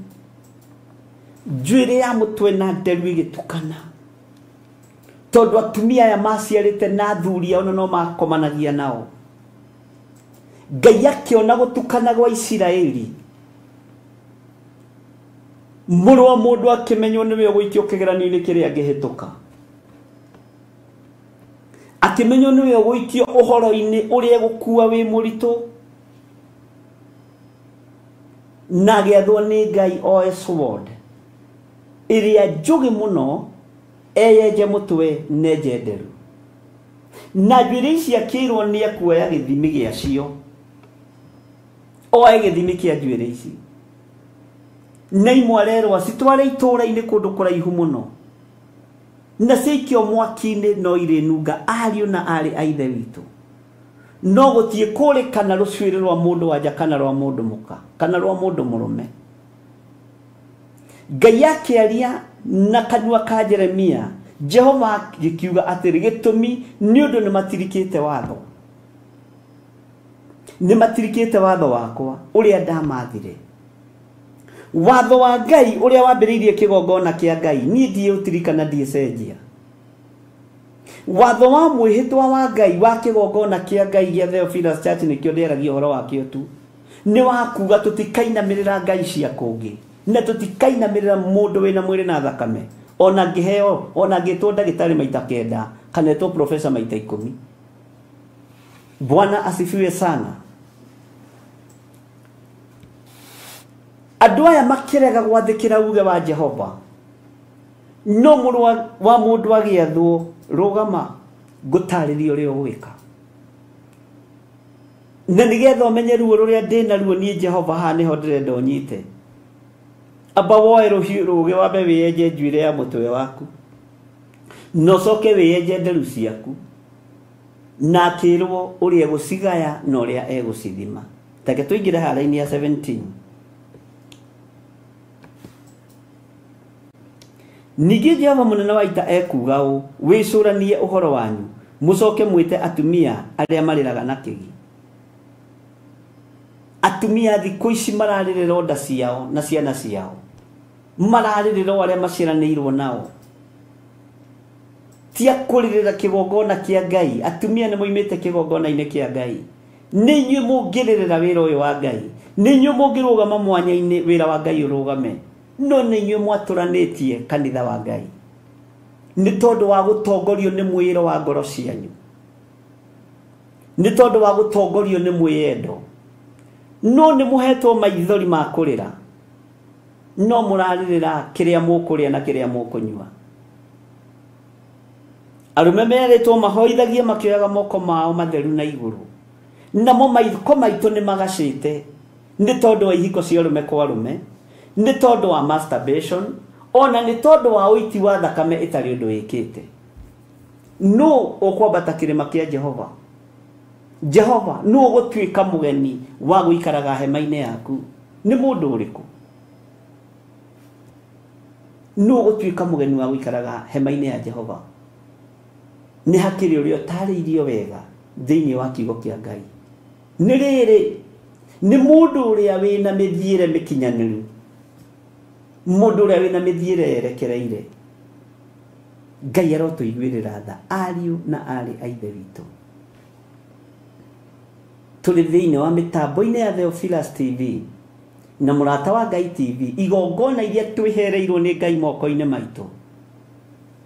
[SPEAKER 2] Njuĩrĩ ya mũtwe na nderu igĩtukana, tondũ atumia aya maciarĩte na athuri ao na no makomanagia nao. Ngai akĩona gũtukana gwa Isiraeli, mũrũ wa mũndũ akĩmenywo nĩwe ũgũikio kĩgeranio-inĩ kĩrĩa angĩhĩtũka, akĩmenywo nĩwe ũgũikio ũhoro-inĩ ũrĩa egũkua wĩ mũritũ, na agĩathwo nĩ Ngai oe sword ĩrĩa njũgĩ mũno, eyenje mũtwe nenje nderu. Na njuĩrĩ ici akĩrwo nĩ ekuoya gĩthimi gĩacio, oe gĩthimi kĩa njuĩrĩ ici, na imwe arerwo citware itũũra-inĩ kũndũ kũraihu mũno, na ciikio mwaki-inĩ no irĩnunga ariũ na aarĩ a ithe witũ. No gũtiĩ kũrĩkana rũcuĩrĩ rwa mũndũ wanja kana rwa mũndũ mũka kana rwa mũndũ mũrũme. Ngai akĩaria na kanua ka Jeremia, Jehova agĩkiuga atĩrĩ, gĩtũmi nĩ ũndũ nĩmatirikĩte watho, nĩmatirikĩte watho wakwa ũrĩa ndamathire. Watho wa Ngai ũrĩa wambĩrĩirie kĩgongona kĩa Ngai, niĩ ndiũtirikana, ndiĩcenjia. Watho wa mwĩhĩtwa wa Ngai wa kĩgongona kĩa Ngai gĩa Theophilus Church, nĩkĩo ndĩaragia ũhoro wakĩo tu, nĩ wa kuga tũtikainamĩrĩra ngai cia kũngĩ na tũtikainamĩrĩra mũndũ wĩna mwĩrĩ na thakame, ona ngĩheo, ona ngĩtwo ndagĩtarĩ maita 9 kana etwo profesa maita 10. Bwana asifiwe sana. Andũ aya makĩrega gwathĩkĩra uge wa Jehova, no mũrũ wa mũndũ agĩathwo, rũgama ngũtarĩrie ũrĩa ũgwĩka, na nĩgetha ũmenye ruo rũrĩa ndĩna ruo niĩ Jehova, haha nĩho ndĩrenda ũnyite. Amba woe rũhiũ rũgĩ wambe wĩyenje njuĩrĩ ya mũtwe waku, na ũcoke wĩyenje nderu ciaku, na akĩrwo ũrĩa egũcigaya na ũrĩa egũcithima. Take tũingĩre haha raini ya 17. Ningĩ Jehova mũnene wa ita ekuuga ũũ, wĩcũranie ũhoro wanyu, mũcoke mwĩte atumia arĩa marĩraga na kĩgi. Atumia thikũ ici mararĩrĩra nda ciao na ciana ciao, mararĩrĩra o arĩa maciaranĩirwo nao, ti a kũrĩrĩra kĩgongona kĩa Ngai. Atumia nĩ moimĩte kĩgongona-inĩ kĩa Ngai. Nĩ inyuĩ mũngĩrĩrĩra wĩra ũyũ wa Ngai, nĩ inyuĩ mũngĩrũgama mwanya-inĩ wĩra wa Ngai ũrũgame, no nĩ inyuĩ mwatũranĩtie kanitha wa Ngai nĩ tondũ wa gũtongorio nĩ mwĩĩro wa ngoro cianyu, nĩ tondũ wa gũtongorio nĩ mwĩyendo. No nĩ mũhetwo maithori ma kũrĩra, no mũrarĩrĩra kĩrĩa mũkũrĩa na kĩrĩa mũkũnyua. Arũme merĩtwo mahoithagie makĩoyaga moko mao matheru na igũrũ, namo maiko maitũ nĩ magacĩte nĩ tondũ wa ihiko cia arũme kwa arũme, nĩ tondũ wa masturbation, ona nĩ tondũ wa ũiti wa thakame ĩtarĩ ũndũ wĩkĩte. Nũ ũkwambata kĩrĩma kĩa Jehova? Jehova, nũ ũgũtuĩka mũgeni wa gũikaraga hema-inĩ yaku? Nĩ mũndũ ũrĩkũ? Nũ ũgũtuĩka mũgeni wa gũikaraga hema-inĩ ya Jehova? Nĩ hakĩrĩ ũrĩa ũtarĩirio wega thĩinĩ wa kiugo kĩa Ngai. Nĩ rĩrĩ, nĩ mũndũ ũrĩa wĩna mĩthiĩre mĩkinyanĩru, mũndũ ũrĩa wĩna mĩthiĩre yerekereire. Ngai arotũiguĩrĩra tha, ariũ na aarĩ a ithe witũ. Tũrĩ thĩinĩ wa mĩtambo-inĩ ya Theophilus TV na Mũrata wa Ngai TV, igongona iria twĩhereirwo nĩ Ngai moko-inĩ maitũ.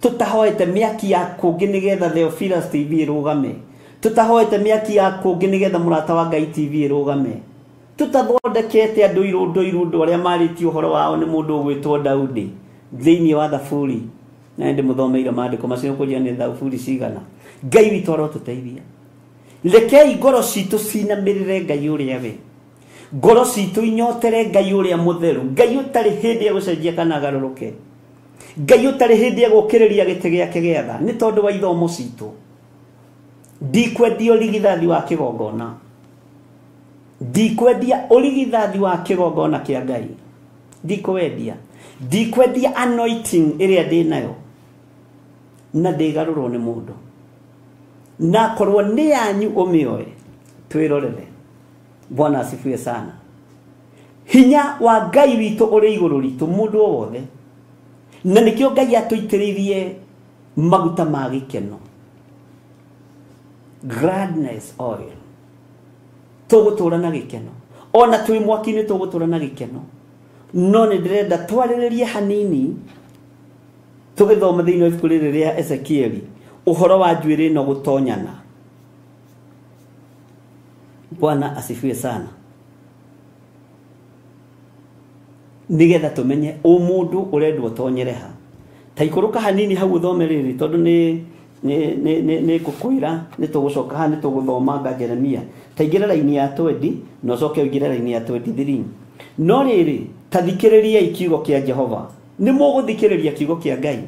[SPEAKER 2] Tũtahoete mĩaki ya kũngĩ nĩgetha Theophilus TV ĩrũgame. Tũtahoete mĩaki ya kũngĩ nĩgetha Mũrata wa Ngai TV ĩrũgame. Tũtathondekete andũ irũndo irũndo arĩa marĩtie ũhoro wao nĩ mũndũ ũgwĩtwo Daudi thĩinĩ wa Thaburi. Na ndĩmũthomeire maandĩko macio kũnjia nĩ Thaburi cigana. Ngai witũ arotũteithia. Rekei ngoro citũ cinamĩrĩre Ngai ũrĩa we. Ngoro citũ inyotere Ngai ũrĩa mũtheru. Ngai ũtarĩ hĩndĩ ya gũcenjia kana agarũrũke. Ngai ũtarĩ hĩndĩ ya gũkĩrĩria gĩtĩ gĩake gĩa tha nĩ tondũ wa ithomo citũ. Ndikwendia ũrigithathi wa kĩgongona. Ndikwendia ũrigithathi wa kĩgongona kĩa Ngai. Ndikwendia. Ndikwendia anointing ĩrĩa ndĩnayo. Na ndĩgarũrwo nĩ mũndũ. Na korwo nĩ yanyu ũmĩoe twĩrorere. Bwana asifiwe sana. Hinya wa Ngai witũ ũrĩ igũrũ ritũ mũndũ o wothe. Na nĩkĩo Ngai atũitĩrĩirie maguta ma gĩkeno. Gladness oil. Tũgũtũra na gĩkeno. Ona twĩ mwaki-inĩ tũgũtũra na gĩkeno. No nĩ ndĩrenda twarĩrĩrie hanini tũgĩthoma thĩinĩ wa ibuku rĩrĩ rĩa Ezekieli ũhoro wa njuĩrĩ ĩno gũtonyana. Bwana asifiwe sana. Nĩgetha tũmenye ũmũndũ ũrendwo ũtonyere ha. Ta ikũrũka hanini hau ũthome rĩrĩ tondũ nĩ ngũkwĩra nĩ tũgũcoka haha nĩ tũgũthoma nga Jeremia. Ta ingĩra raini ya 20 na ũcoke ũingĩre raini ya 23. No rĩrĩ ta thikĩrĩriai kiugo kĩa Jehova. Nĩ mũgũthikĩrĩria kiugo kĩa Ngai.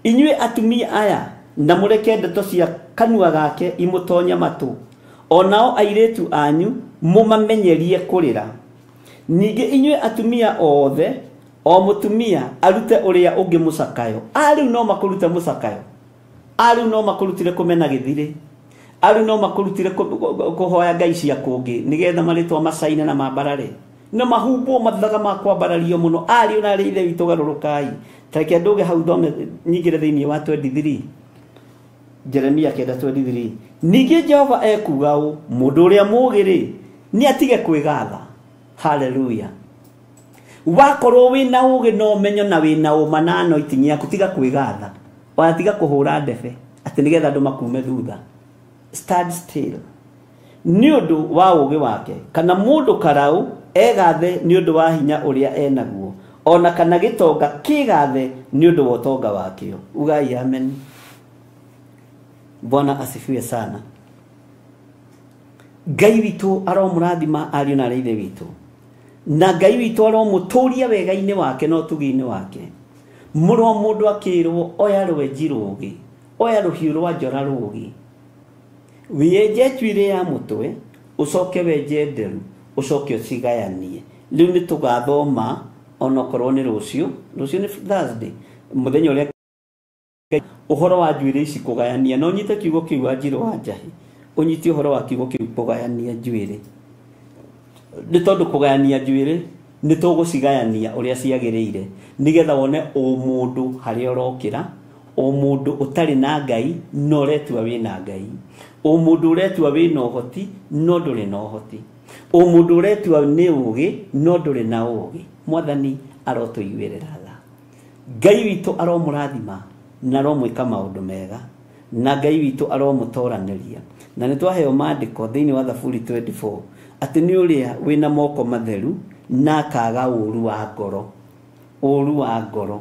[SPEAKER 2] Inyuĩ atumia aya na mũreke ndeto cia kanua gake imũtonye matũ. Onao airĩtu anyu mũmamenyerie kũrĩra. Ningĩ inyuĩ atumia othe o mũtumia arute ũrĩa ũngĩ mũcakayo. Arĩu no makũrute mũcakayo. Arĩu no makũrutire kũmena gĩthirĩ. Arĩu no makũrutire kũhoya ngai cia kũngĩ nĩgetha marĩtwa macaina na mambarare. No mahumbwo mathaga ma kwambarario mũno. Ariũ na arĩ ithe witũ garũrũkai. Ta reke ndũge hau thome nyingĩre thĩinĩ wa 23. Jeremia 9:23. Ningĩ Jehova ekuuga ũũ, mũndũ ũrĩa mũũgĩ-rĩ nĩ atige kwĩgatha. Hallelujah. Wakorwo wĩna ũũgĩ na ũmenyo na wĩna ũma na anointing yaku tiga kwĩgatha. Ona tiga kũhũra ndebe atĩ nĩgetha andũ makume thutha. Stand still. Nĩ ũndũ wa ũũgĩ wake kana mũndũ karau egathe nĩ ũndũ wa hinya ũrĩa enaguo ona kana gĩtonga kĩgathe nĩ ũndũ wa ũtonga wakĩo. Ugai amen. Bwana asifiwe sana. Ngai witũ aromũrathima ariũ na arĩ ithe witũ. Na Ngai witũ aromũtũria wega-inĩ wake na ũtugi-inĩ wake. Mũrũ wa mũndũ akĩrwo oya rwenji rũũgĩ, oya rũhiũ rwa njora rũũgĩ. Wĩenje njuĩrĩ ya mũtwe, ũcoke wenje nderu, ũcoke ũcigayanie. Rĩu nĩ tũgathoma onokorwo nĩ rũciũ, rũciũ nĩ Thursday, mũthenya ũrĩa ũhoro wa njuĩrĩ ici kũgayania. No ũnyite kiugo kĩu wa Njirũ wa Njahi, ũnyite ũhoro wa kiugo kĩu kũgayania njuĩrĩ. Nĩ tondũ kũgayania njuĩrĩ nĩ tũgũcigayania ũrĩa ciagĩrĩire nĩgetha wone ũmũndũ harĩa ũrokĩra, ũmũndũ ũtarĩ na Ngai no ũretua wĩna Ngai, ũmũndũ ũretua wĩna ũhoti no ndũrĩ na ũhoti, ũmũndũ ũretua nĩ ũũgĩ no ndũrĩ na ũũgĩ. Mwathani arotũiguĩrĩra tha. Ngai witũ aromũrathima na aromwĩka maũndũ mega, na Ngai witũ aromũtoranĩria. Na nĩ twaheo maandĩko thĩinĩ wa Thaburi 24 atĩ nĩ ũrĩa wĩna moko matheru na akaga ũũru wa ngoro. Ũũru wa ngoro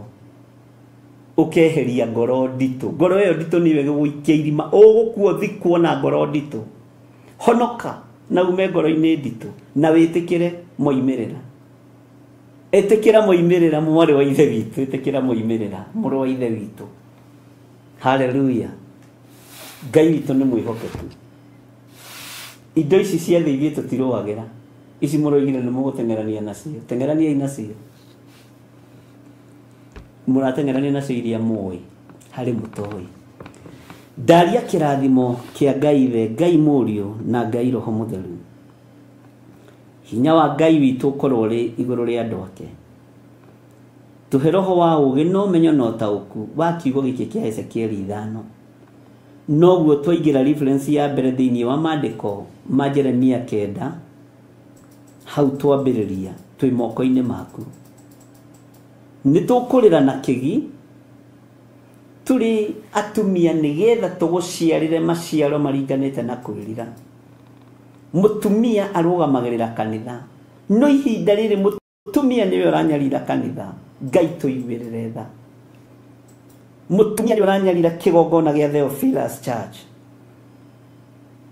[SPEAKER 2] ũkeheria ngoro nditũ. Ngoro ĩyo nditũ nĩyo ĩgũgũikia irima, ũgũkua ũthikwo na ngoro nditũ. Honoka na ume ngoro-inĩ nditũ na wĩtĩkĩre moimĩrĩra. Ĩtĩkĩra moimĩrĩra mwarĩ wa ithe witũ, ĩtĩkĩra moimĩrĩra mũrũ wa ithe witũ. Hallelujah. Ngai witũ nĩ mwĩhokeku. Indo ici cia thĩ ithuĩ tũtirũagĩra. Ici mũroigire nĩ mũgũteng'erania nacio. Teng'eraniai nacio. Mũrateng'erania nacio iria mũĩ harĩ mũtoĩ. Ndaria kĩrathimo kĩa Ngai Ithe, Ngai Mũriũ na Ngai Roho Mũtheru. Hinya wa Ngai witũ ũkorwo ũrĩ igũrũ rĩa andũ ake. Tũhe roho wa ũũgĩ na ũmenyo na ũtaũku wa kiugo gĩkĩ kĩa Ezekieli 5. Noguo twaingĩra reference ya mbere thĩinĩ wa maandĩko ma Jeremia 9 hau twambĩrĩria twĩ moko-inĩ maku. Nĩ tũkũrĩra na kĩgi Tũrĩ atumia nĩgetha tũgũciarĩre maciaro maringanĩte na kwĩrira. Mũtumia arũgamagĩrĩra kanitha, no ihinda rĩrĩ mũtumia nĩwe ũranyarira kanitha. Ngai tũiguĩrĩre tha. Mũtumia nĩwe ũranyarira kĩgongona gĩa Theophilus Church,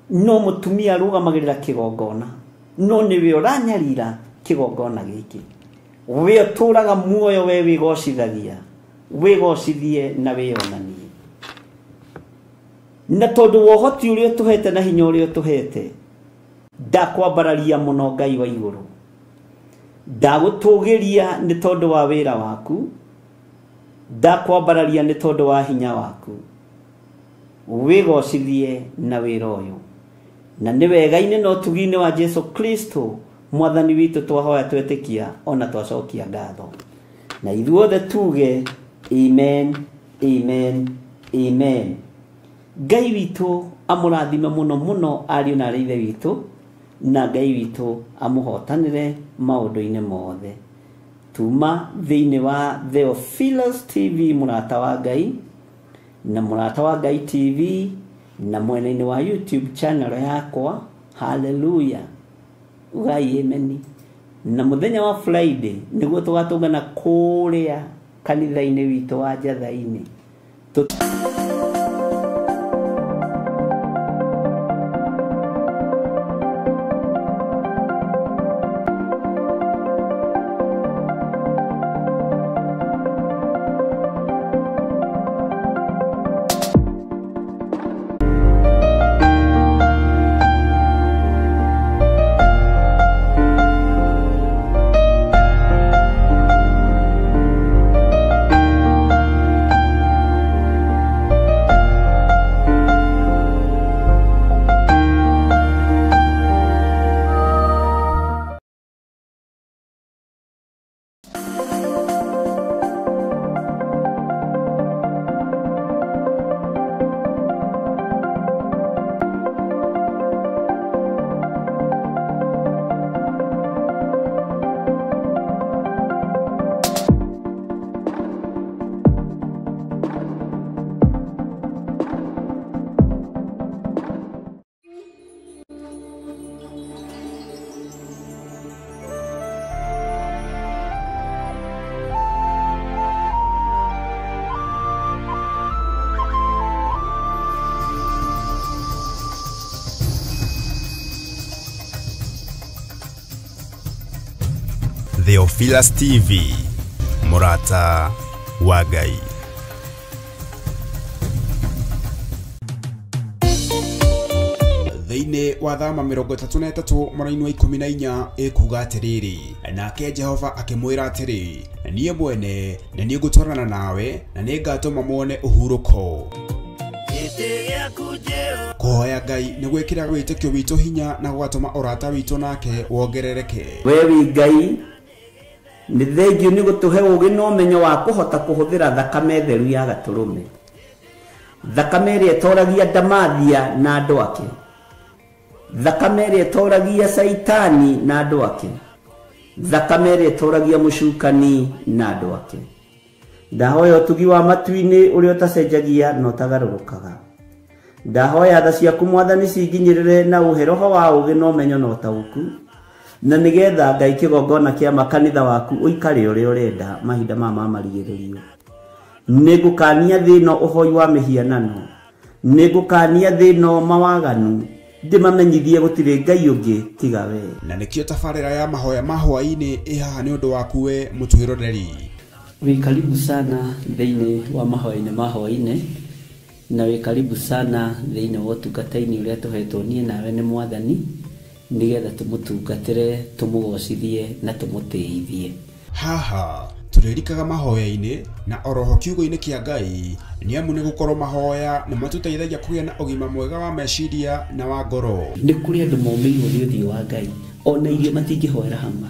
[SPEAKER 2] no mũtumia arũgamagĩrĩra kĩgongona, no nĩwe ũranyarira kĩgongona gĩkĩ. We ũtũraga muoyo, we wĩgocithagia, wĩgocithie na wĩonanie. Na tondũ wa ũhoti ũrĩa ũtũhete na hinya ũrĩa ũtũhete, ndakwambararia mũno Ngai wa igũrũ, ndagũtũgĩria nĩ tondũ wa wĩra waku, ndakwambararia nĩ tondũ wa hinya waku. Wĩgocithie na wĩra ũyũ, na nĩ wega-inĩ na ũtugi-inĩ wa Jesu Kristo mwathani witũ twahoya twetĩkia ona twacokia ngatho, na ithuothe tuge amen, amen, amen. Ngai witũ amũrathime mũno mũno ariũ na arĩ ithe witũ, na Ngai witũ amũhotanĩre maũndũ-inĩ mothe. Tuma thĩinĩ wa Theophilus TV, mũrata wa Ngai, na mũrata wa Ngai TV, na mwena-inĩ wa YouTube channel yakwa. Hallelujah, ugai amen. Na mũthenya wa Friday nĩguo tũgatũngana kũrĩa kanitha-inĩ witũ wa Njatha-inĩ.
[SPEAKER 1] Theophilus TV, mũrata wa Ngai.
[SPEAKER 6] Thĩinĩ wa thama 33 mũraini wa 14 ĩkuga atĩrĩrĩ, nake Jehova akĩmwĩra atĩrĩ, niĩ mwene nĩ niĩ ngũtwarana nawe na nĩngatũma muone ũhurũko. Kũhoya Ngai nĩ gwĩkĩra wĩtĩkio witũ hinya na gũgatũma ũrata witũ nake wongerereke.
[SPEAKER 2] We wĩ Ngai, nĩ thengio nĩ gũtũhe ũũgĩ na ũmenyo wa kũhota kũhũthĩra thakame theru ya gatũrũme, thakame ĩrĩa ĩtoragia Ndamathia na andũ ake, thakame ĩrĩa ĩtoragia Caitani na andũ ake, thakame ĩrĩa ĩtoragia mũcukani na andũ ake. Ndahoya ũtugi wa matu-inĩ ũrĩa ũtacenjagia na ũtagarũrũkaga. Ndahoya tha ciaku mwathani cinginyĩrĩre na ũhe roho wa ũũgĩ na ũmenyo na ũtaũku, na nĩgetha Ngai kĩgongona kĩa makanitha waku ũikare ũrĩa ũrenda mahinda maya ma marigĩrĩrio. Nĩngũkania thĩ ĩno ũhoi wa mĩhianano, nĩngũkania thĩ ĩno mawaganu, ndĩmamenyithie gũtirĩ Ngai ũngĩ tiga we.
[SPEAKER 6] Na nĩkĩo tabarĩra ya mahoya ma hwaĩ-inĩ ĩ haha nĩ ũndũ waku we mũtwĩroreri.
[SPEAKER 2] Wĩ karibu sana thĩinĩ wa mahoya-inĩ ma hwaĩ-inĩ, na wĩ karibu sana thĩinĩ wa ũtungata-inĩ ũrĩa tũhetwo niĩ nawe nĩ mwathani, nĩgetha tũmũtungatĩre, tũmũgocithie na tũmũtĩithie.
[SPEAKER 6] Haha tũrĩrikaga mahoya-inĩ na oroho kiugo-inĩ kĩa Ngai, nĩ amu nĩ gũkorwo mahoya nĩ matũteithagia kũgĩa na ũgima mwega wa meciria na wa ngoro.
[SPEAKER 2] Nĩ kũrĩ andũ momĩirwo nĩ ũthiũ wa Ngai, ona irio matingĩhoera hamwe,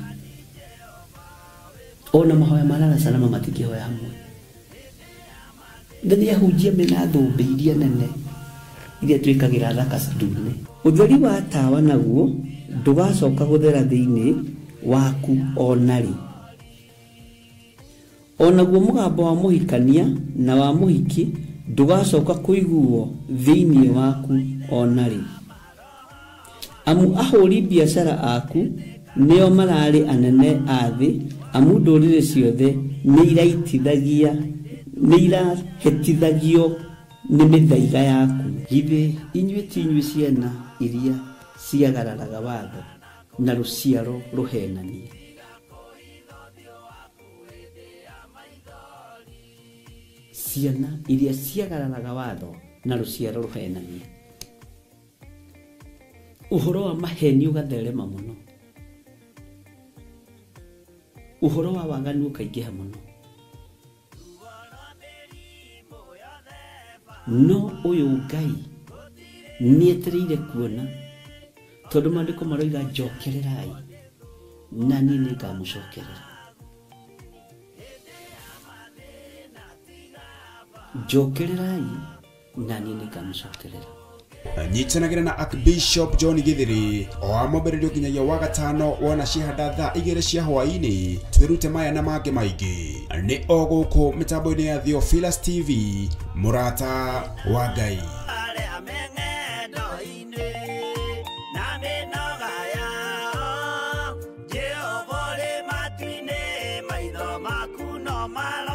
[SPEAKER 2] ona mahoya ma lala salama matingĩhoya hamwe. Na nĩ ahunjia mena thũmbĩ iria nene iria twĩkagĩra thaka ndune. Ũtheri wa tawa naguo ndũgacoka gũthera thĩinĩ waku ona rĩ. Onaguo mũgambo wa mũhikania na wa mũhiki Ndũgacoka kũiguo thĩinĩ waku ona rĩ. Amu ahũri biacara aku nĩo mararĩ anene a thĩ, amu ndũrĩrĩ ciothe nĩ irahĩtithagio nĩ mĩthaiga yaku. Githĩ inyuĩ ti inyuĩ ciana iria ciagararaga watho na rũciaro rũhenanie? Ciana iria ciagararaga watho na rũciaro rũhenanie. Ũhoro wa maheni ũgatherema mũno, ũhoro wa waganu ũkaingĩha mũno, no ũyũ Ngai nĩetereire kuona, tondũ maandĩko maroiga njokererai na niĩ nĩngamũcokerera. Njokererai na niĩ nĩngamũcokerera.
[SPEAKER 6] Nyitanagĩra na Archbishop John Githiri o wa mwambĩrĩrio nginyagia wa gatano wona cihanda thaa 2 cia hwaĩ-inĩ, twĩrute maya na mangĩ maingĩ nĩ o gũkũ mĩtambo-inĩ ya Theophilus TV, mũrata wa Ngai.
[SPEAKER 5] Jehova ũrĩ matu-inĩ, maitho maku no mara